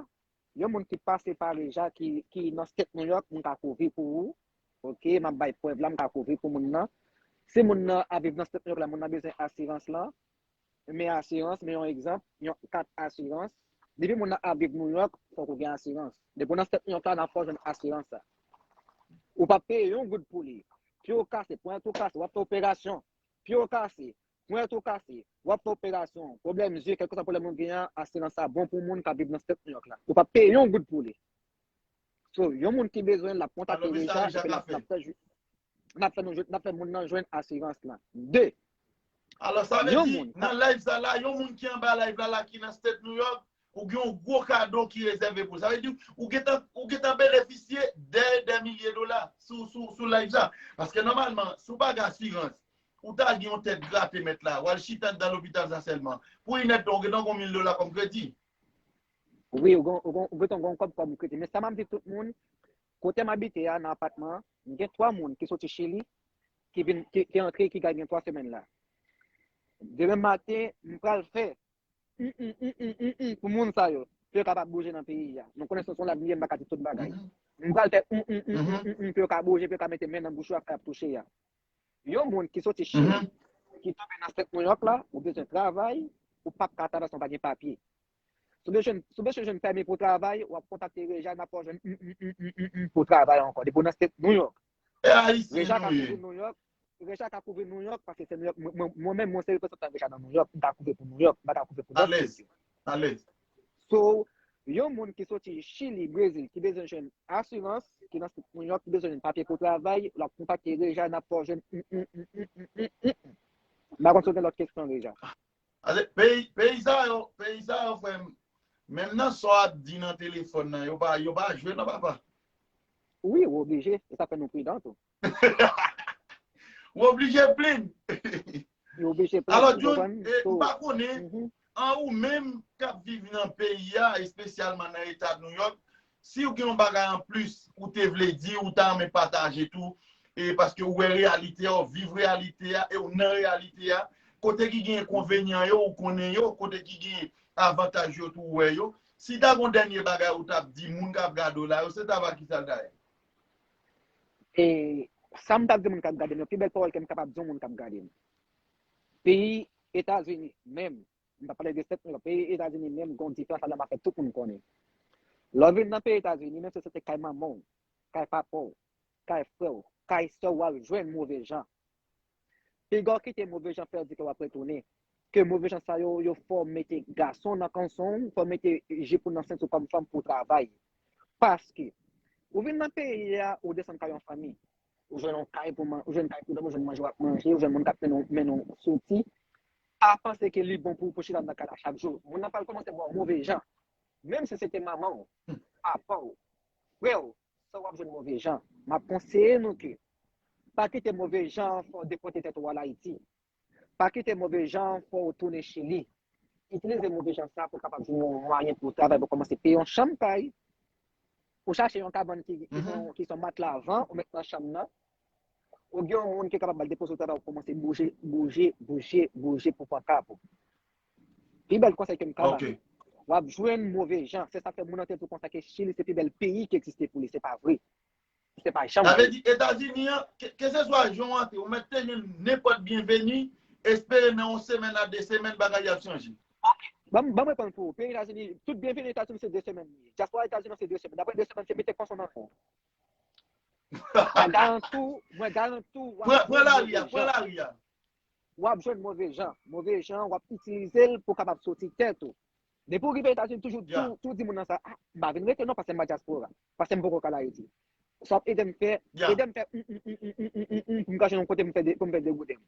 yon moun ki pase pa Reja, ki, ki nan State New York, mwen ka kouvri pou ou. Ok, m ap bay prèv la, m ka kouvri pou moun nan. Si moun nan ap viv nan State New York la, moun nan bezwen asirans lan, men asirans, men yon egzanp, yon kat asirans. Depi moun nan ap viv New York, fòk ou gen asirans. Depi w nan State New York la, n ap fè w jwenn asirans sa. Ou p ap peye yon goud pou li. Pye w kase, pwent ou kase, w ap fè operasyon. Pye w kase, pwent ou kase, w ap fè operasyon. Pwoblèm zye, kèlkeswa pwoblèm ou gen an, asirans sa bon pou moun k ap viv nan State New York la. Ou p ap peye yon goud pou li. So, yon moun ki bezwen, l ap kontakte Reja, epi n ap, n ap fè, n ap fè, nou, n ap fè moun nan jwenn asirans lan. De, Alò, sa vle di, nan live sa la, yon moun ki anba live la, la ki nan State New York, ou gen yon gwo kado ki rezève pou l. Sa vle di, ou gentan, ou gentan benefisye dè, dè milye dola sou, sou, sou live sa. Paske nòmalman, si w pa gen asirans, ou ta gen yon tèt grate mèt la, w al chita anndan lopital sa sèlman. Pou inèdtan, ou gentan gen yon mil dola kòm kredi. Wi, ou gen, ou gen, ou gentan gen yon kòb kòm kredi. Men sa m ap di tout moun, kote m abite a, nan apatman an, m gen twa moun ki soti Chili, ki vin, ki, ki antre, ki gen twa semèn la. Demen maten, m pral fè mm, mm, mm, mm, mm, mm, pou moun sa yo, pou yo kapab bouje nan peyi a. Nou konnen se yon lad m ye, m pa ka di tout bagay. M pral fè mm, mm, mm, mm, mm, mm, pou yo ka bouje, pou yo ka mete men nan bouch yo, afè y ap touche a. Yon moun ki soti Chili, ki tonbe nan State New York la, ou bezwen travay, ou p ap ka travay san w pa gen papye. Si w bezwen, si w bezwen jwenn pèmi pou travay, w ap kontakte Reja, n ap fè w jwenn mm, mm, mm, mm, mm, mm, pou travay ankò. Depi w nan State New York. E Ayisyen nou ye. Reja ka kouvri New York, Reja ka kouvri New York, paske se New York, mwen, mwen, mwen menm, mwen se reprezantan Reja nan New York, m ka kouvri pou New York, m pa ka kouvri pou lòt peyi. Alèz. So, yon moun ki soti Chili, Brezil, ki bezwen jwenn asirans, ki nan New York, ki bezwen jwenn papye pou travay, l ap kontakte Reja, n ap fè w jwenn mm, mm, mm, mm, mm, mm, mm, mm. M pa konn si w gen lòt kesyon, Reja. Ase, peyi, peyi sa yo, peyi sa yo, frè m, menm nan sa w ap di nan telefòn nan, yo pa, yo pa jwe non, papa. Wi, ou oblije. E sa fè nou pridan tou. Ou oblije plin. Ou oblije plin. Alò, John, m pa konnen, an ou menm k ap viv nan peyi a, espesyalman nan eta New York, si w gen yon bagay anplis ou te vle di, ou ta renmen pataje tou, e paske ou wè reyalite a, ou viv reyalite a, e ou nan reyalite a, kote ki gen enkonvenyan yo, ou konnen yo, kote ki gen avantaj yo tou, ou wè yo. Si ta gen yon dènye bagay ou t ap di moun k ap gade w la yo, se ta va kisa l ta ye? E sa m t ap di moun k ap gade m yo, pi bèl pawòl ke m kapab di yon moun k ap gade m. Peyi Etazini menm, m pa pale de State New York, peyi Etazini menm, gen yon diferans ladan m ap fè tout moun konnen. Lè w vin nan peyi Etazini, menm si se te kay manman w, kay papa w, kay frè w, kay sè w, w ap jwenn move jan. Piga w kite move jan fè w di ke w ap retounen. Ke move jan sa yo, yo fè w mete gason nan kanson w, fè w mete jip ou nan senti w kòm fanm pou w travay. Paske, ou vin nan peyi a, ou desann kay yon fanmi. Ou jwenn yon kay pou man, ou jwenn kay pou dòmi, ou jwenn manje w ap manje, ou jwenn moun k ap mennen w, mennen w soti. Pa panse ke li bon pou, pou chita nan kay la chak jou. Moun nan pral kòmanse ba w move jan. Menm si se te manman w, papa w, frè w, sa w ap jwenn move jan. M ap konseye nou ke pa kite move jan fè w depòte tèt ou al Ayiti. Pa kite move jan fè w tounen Chili. itilize move chans sa pou kapab jwenn yon mwayen pou travay, pou kòmanse peye yon chanm kay, ou chache yon kabann ki, ki son, ki son matla van, ou met nan chanm nan, ou gen yon moun ki kapab al depoze w travay, ou kòmanse bouje, bouje, bouje, bouje pou pran kap ou. Pi bèl konsèy ke m ka ba nou, w ap jwenn move jan. Se sa k fè moun nan te di w konsa ke Chili se pi bèl peyi ki egziste pou li. Se pa vre. Se pa janm vre. Sa vle di, Etazini an, ke, keseswa jan w antre, ou mèt te jwenn nenpòt byenveni, espere nan yon semèn a de semèn, bagay yo ap chanje. Ok. Ban m, ban m reponn pou ou. Peyi Etazini, tout byenveni Etazini se de semèn li ye. Dyaspora Etazini an se de semèn. Apre de semèn, se mete kòs ou nan fon. Mwen garanti w, mwen garanti w, w ap jwenn move jan. Pran, pran lari a, pran lari a. W ap jwenn move jan. Move jan, w ap itilize l pou w kapab soti tèt ou. Depi w rive Etazini, toujou tou, tou di moun nan sa, ah, m pa vin rete non, paske m pa dyaspora. Paske m poko ka al Ayiti. Sa w ap ede m fè, ede m fè, mm, mm, mm, mm, mm, mm, mm, pou m ka jwenn yon kote pou m fè de, pou m fè degouden m.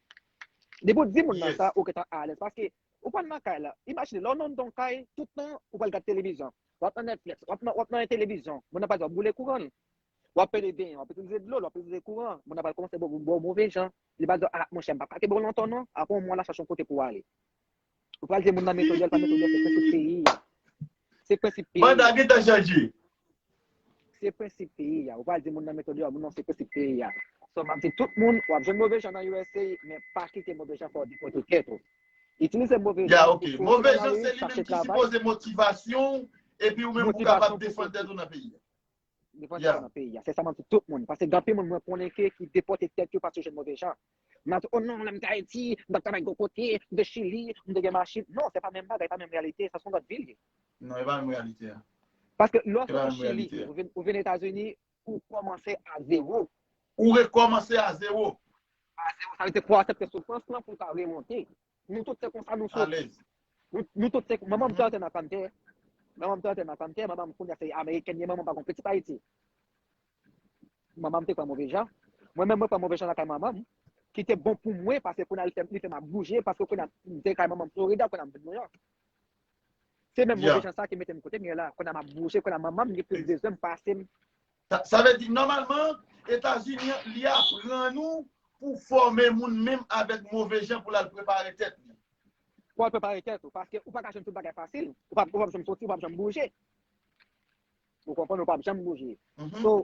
Depi w di moun nan sa, ou gentan alèz. Paske ou pral nan kay la. Imajine, lè w nan yon kay, tout tan, ou pral gade televizyon. W ap nan Netflix, w ap nan, w ap nan televizyon. Moun nan pral di w ap boule kouran l. W ap pede benyen, w ap itilize dlo, w ap itilize kouran. Moun nan pral kòmanse ba w, ba w move jan. Li pral di w, ah, monchè, m p ap ka kenbe w lontan non. Apre yon mwa, l ap chache yon kote pou w ale. Ou pral di moun nan mete w deyò, l pa mete w deyò, se prensip peyi a. Se prensip peyi a. Banda gentan chanje. Se prensip peyi a. Ou pral di moun nan mete w deyò, moun nan se prensip peyi a. So, m ap di tout moun, w ap jwenn move jan nan U S A, men pa kite move jan fè w depoze tèt ou. Itilize move jan pou soti nan lari, chache travay. Move jan se li menm ki sipoze motivasyon w, epi ou menm pou kapab defann tèt ou nan peyi a. Defann tèt ou nan peyi a. Se sa m ap di tout moun. Paske gen anpil moun mwen konnen ke ki depoze tèt yo paske yo jwenn move jan. M ap di, oh non, lè m te Ayiti, m t ap travay gwo kote, m te Chili, m te gen machin. Non, se pa menm bagay, pa menm reyalite, sa se yon lòt vi l ye. Non, e pa menm reyalite a. Paske lè w soti Chili, ou vin, ou vin Etazini, ou kòmanse a zewo. Ou rekòmanse a zewo. A zewo, sa vle di fò w aksepte soufrans lan pou w ka remonte. Nou tout se konsa nou soti. Nou, nou tout se, manman m te antre nan kanntè. Manman m te antre nan kanntè, manman m kounye a se amerikèn, ye manman m pa gon pitit Ayiti. Manman m te pran move jan. Mwen menm, mwen pran move jan lakay manman m, ki te bon pou mwen, paske kounye a li fè, li fè m ap bouje, paske kounye a m te kay manman m Florida, kounye a m vin Nouyòk. Se menm move jan sa ki mete m kote m ye la. Kounye a m ap bouje, kounye a manman m gen plis bezwen m pase m. Sa, sa vle di, nòmalman, Etazini an, li aprann ou pou fòme moun menm avèk move jan pou l al prepare tèt li. Pou al prepare tèt ou, paske ou pa ka jwenn tout bagay fasil. Ou p ap, ou p ap janm soti, ou p ap janm bouje. Ou konprann, ou p ap janm bouje. So,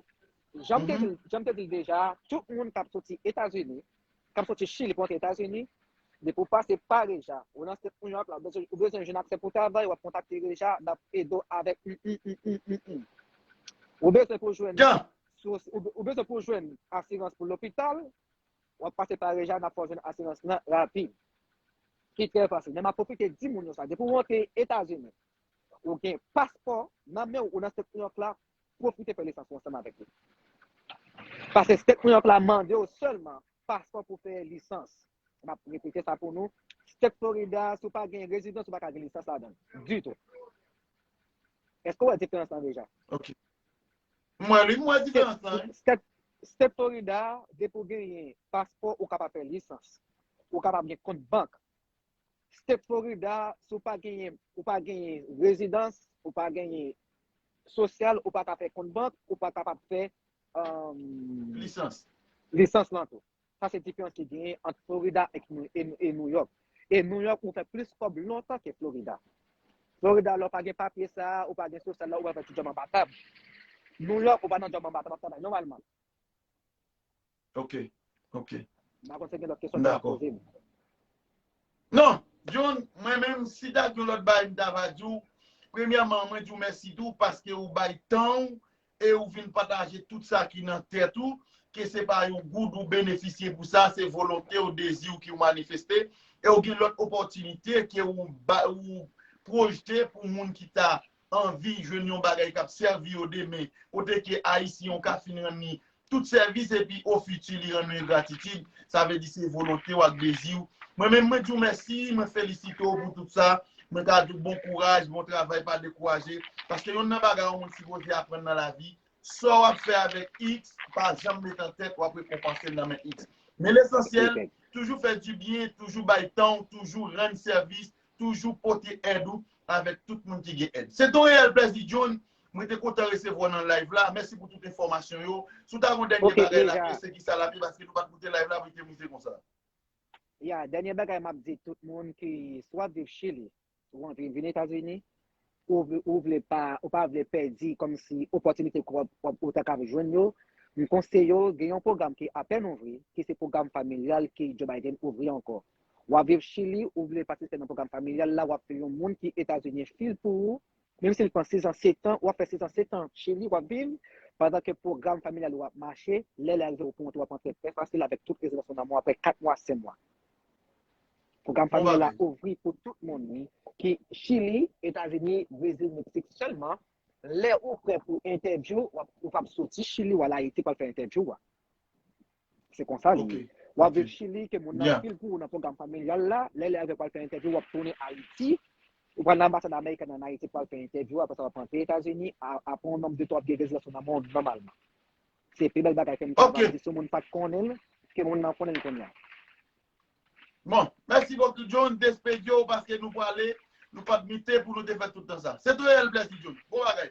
jan m te di, jan m te di l deja, tout moun k ap soti Etazini, k ap soti Chili pou antre Etazini, depi w pase pa Reja, ou nan State New York la, ou bezwen, ou bezwen jwenn aksè pou travay, w ap kontakte Reja, n ap ede w avèk, mm, mm, mm, mm, mm, mm. Ou bezwen pou jwenn, sou, ou, ou bezwen pou jwenn asirans pou lopital, w ap pase pa Reja, n ap fè w jwenn asirans lan rapid. Ki trè fasil. Men m ap pwofite di moun yo sa. Depi w rantre Etazini, ou gen paspò nan men w, ou nan State New York la, pwofite fè lisans ou ansanm avèk li. Paske State New York la mande w sèlman paspò pou fè lisans. M ap repete sa pou nou. State Florida, si w pa gen rezidans, ou pa ka gen lisans ladan l. Ditou. Èske w wè diferans lan deja? Ok. M wè li, m wè diferans lan, wi. State, State Florida, depi w genyen paspò, ou kapab fè lisans. Ou kapab gen kont bank. State Florida, si w pa genyen, ou pa genyen rezidans, ou pa genyen sosyal, ou pa ka fè kont bank, ou pa kapab fè, um, lisans. Lisans lan tou. Sa se diferans ki genyen ant Florida e, e, e New York. E New York, ou fè plis kòb lontan ke Florida. Florida, lè w pa gen papye sa, ou pa gen sosyal la, ou pa fè ti djòb anba tab. New York, ou pa nan djòb anba tab, w ap travay nòmalman. Ok, ok. M pa konn si gen lòt kesyon pou w ap poze m. Non, John, mwen menm, si ta gen lòt bagay m ta va di w, premyèman, mwen di w mèsi tou paske ou bay tan w e ou vin pataje tout sa ki nan tèt ou, ke se pa yon goud ou benefisye pou sa, se volonte w, dezi w ki w manifeste, e ou gen lòt opòtinite ke ou ba, ou pwojte pou moun ki ta anvi jwenn yon bagay k ap sèvi yo demen, kote ke Ayisyen yo ka fin rann li tout sèvis epi ofiti li rann nou engratitid, sa vle di se volonte w ak dezi w. Mwen menm, mwen di w mèsi, mwen felisite w pou tout sa. Mwen ka di w bon kouraj, bon travay, pa dekouraje. Paske yonn nan bagay yon moun sipoze aprann nan lavi, sa w ap fè avèk X, pa janm met an tèt w ap rekonpanse l nan men X. Men lesansyèl, toujou fè dibyen, toujou bay tan w, toujou rann sèvis, toujou pote èd ou avèk tout moun ki gen èd. Se te yon reyèl plèzi, John. Mwen te kontan resevwa w nan live la. Mèsi pou tout enfòmasyon yo. Si w ta gen yon dènye bagay l ap ye, se kisa l ap ye, paske nou pa t moute live la pou l te moute konsa. Ya, dènye bagay m ap di tout moun ki swa viv Chili, ou anvi vin Etazini, ou, ou vle pa, ou pa vle pèdi kòmsi opòtinite ke w ap, w ap, ou ta ka jwenn yo, m konseye w gen yon pwogram ki apèn ouvri, ki se pwogram familyal ke Joe Biden ouvri ankò. W ap viv Chili, ou vle patisipe nan pwogram familyal la, w ap fè yon moun ki Etazini fil pou ou, menm si l pran sis an, sèt an, w ap fè sis an, sèt an Chili, w ap viv, pandan ke pwogram familyal ou ap mache, lè l rive ou pran w ap antre trè fasil avèk tout rezidans ou nan men w apre kat mwa, senk mwa. Pwogram familyal la ouvri pou tout moun, wi. Ki Chili, Etazini, Brezil, Meksik sèlman. Lè ou prè pou entèvyou, w ap, ou p ap soti Chili, w al Ayiti pou al fè entèvyou a. Se konsa li ye. W ap viv Chili, ke moun nan fil pou ou nan pwogram familyal la. Lè, lè avèk w al fè entèvyou, w ap tounen Ayiti. Ou pral nan anbasad amerikèn an Ayiti pou al fè entèvyou, apre sa w ap antre Etazini, a- apre yon nonm de tan w ap gen rezidans ou nan men w nòmalman. Se pi bèl bagay ke m kapab di, si yon moun pa t konnen l, ke moun nan konnen l kounye a. Bon, mèsi bokou John, despedi w paske nou prale, nou p ap mite pou nou te fè tout tan sa. Se tou reyèl plèzi John. Bon bagay.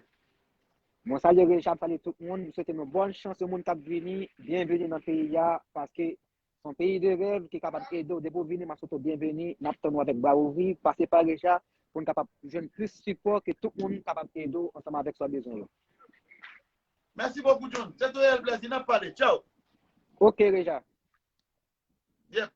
Mwen salye Reja, m salye tout moun, m swete nou bòn chans, yon moun k ap vini, byenveni nan peyi a, paske se yon peyi de rèv ki kapab ede w, depi w vini, m ap swete w byenveni, n ap tann ou avèk bra ouvri, pase pa Reja, pou n kapab jwenn plis sipò, ke tout moun kapab ede w ansanm avèk sa w bezwen yo. Mèsi bokou John, se tou reyèl plèzi, n ap pale, tchaw. Ok Reja. Yep.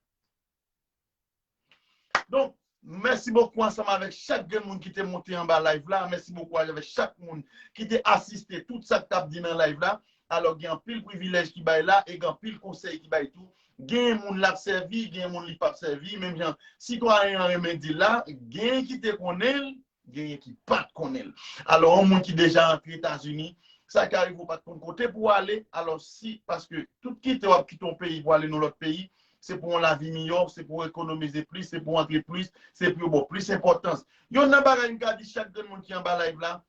Donk, mèsi bokou ansanm avèk chak grenn moun ki te monte anba live la. Mèsi bokou avèk chak moun ki te asiste tout sa k t ap di nan live la. Alò, gen anpil privilèj ki bay la e gen anpil konsèy ki bay tou. Gen moun l ap sèvi, gen moun li p ap sèvi. Menm jan sitwayen an renmen di la, gen ki te konnen l, genyen ki pa t konnen l. Alò, yon moun ki deja antre Etazini, sa ka rive ou pa t konn kote pou w ale. Alò, si, paske tout kite w ap kite yon peyi pou ale nan lòt peyi, se pou yon lavi miyò, se pou w ekonomize plis, se pou w antre plis, se pou yo ba w plis enpòtans. Yonn nan bagay m ka di chak grenn moun ki anba live la,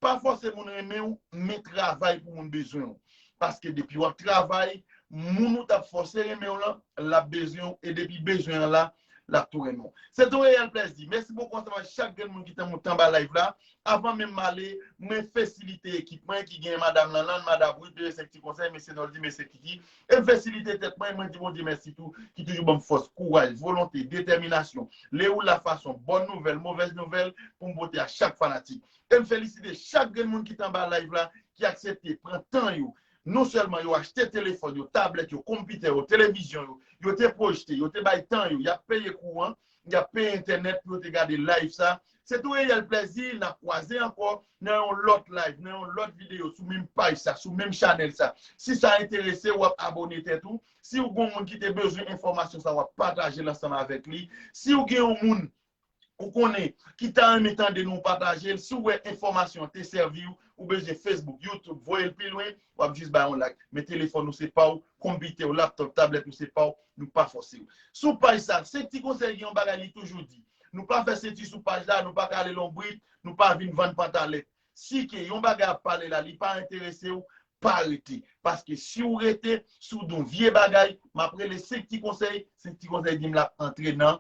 pa fòse moun renmen w, men travay pou moun bezwen w. Paske depi w ap travay, moun ou t ap fòse renmen w lan, l ap bezwen w, e depi bezwen an la, l ap tou renmen w. Se tou reyèl plèzi. Mèsi bokou ansanm ak chak grenn moun ki te monte anba live la. Avan menm m ale, mwen fesilite ekip mwen ki gen madanm Lanlann, madanm Ruth, mesye Ti Konsèy, mesye Noldy, mesye Kiki. E m fesilite tèt mwen, mwen di Bondye mèsi tou, ki toujou ban m fòs, kouraj, volonte, detèminasyon. Lè ou la fason, bòn nouvèl, movèz nouvèl, pou m pote a chak fanatik. E m felisite chak grenn moun ki te anba live la, ki aksepte pran tan yo. Non sèlman yo achte telefòn yo, tablèt yo, konpitè yo, televizyon yo, yo te pwojte, yo te bay tan yo, y ap peye kouran, y ap peye entènèt pou yo te gade live sa. Se tou reyèl plèzi, n ap kwaze ankò nan yon lòt live, nan yon lòt videyo sou menm paj sa, sou menm chanèl sa. Si sa enterese w, w ap abone tèt ou. Si w gen yon moun ki te bezwen enfòmasyon sa, w ap pataje l ansanm avèk li. Si w gen yon moun ou konnen ki ta renmen tande nou pataje l, si w wè enfòmasyon an te sèvi w, ou bezwen Facebook, YouTube, voye l pi lwen, w ap jis bay yon like. Men telefòn ou se pa w, konpitè w, laptòp, tablèt ou se pa w, nou pa fòse w. Sou paj sa, Senk Ti Konsèy gen yon bagay li toujou di. Nou pa fè senti sou paj la, nou pa kale lonbrit, nou pa vin vann pantalèt. Si ke yon bagay ap pale la, li pa enterese w, pa rete. Paske si w rete, si w di yon vye bagay, m ap rele Senk Ti Konsèy, Senk Ti Konsèy di m l ap antre nan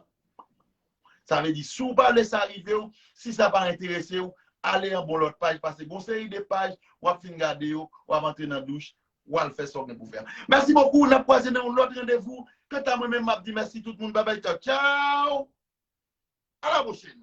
Sa vle di, si w pa vle sa rive w, si sa pa enterese w, ale anba yon lòt paj, paske gon seri de paj, w ap fin gade yo, w ap antre nan douch, w al fè sa w gen pou fè a. Mèsi bokou, n ap kwaze nan yon lòt randevou. Kanta mwen menm, m ap di mèsi tout moun, babay, tchaw, tchaw! A la pwochèn!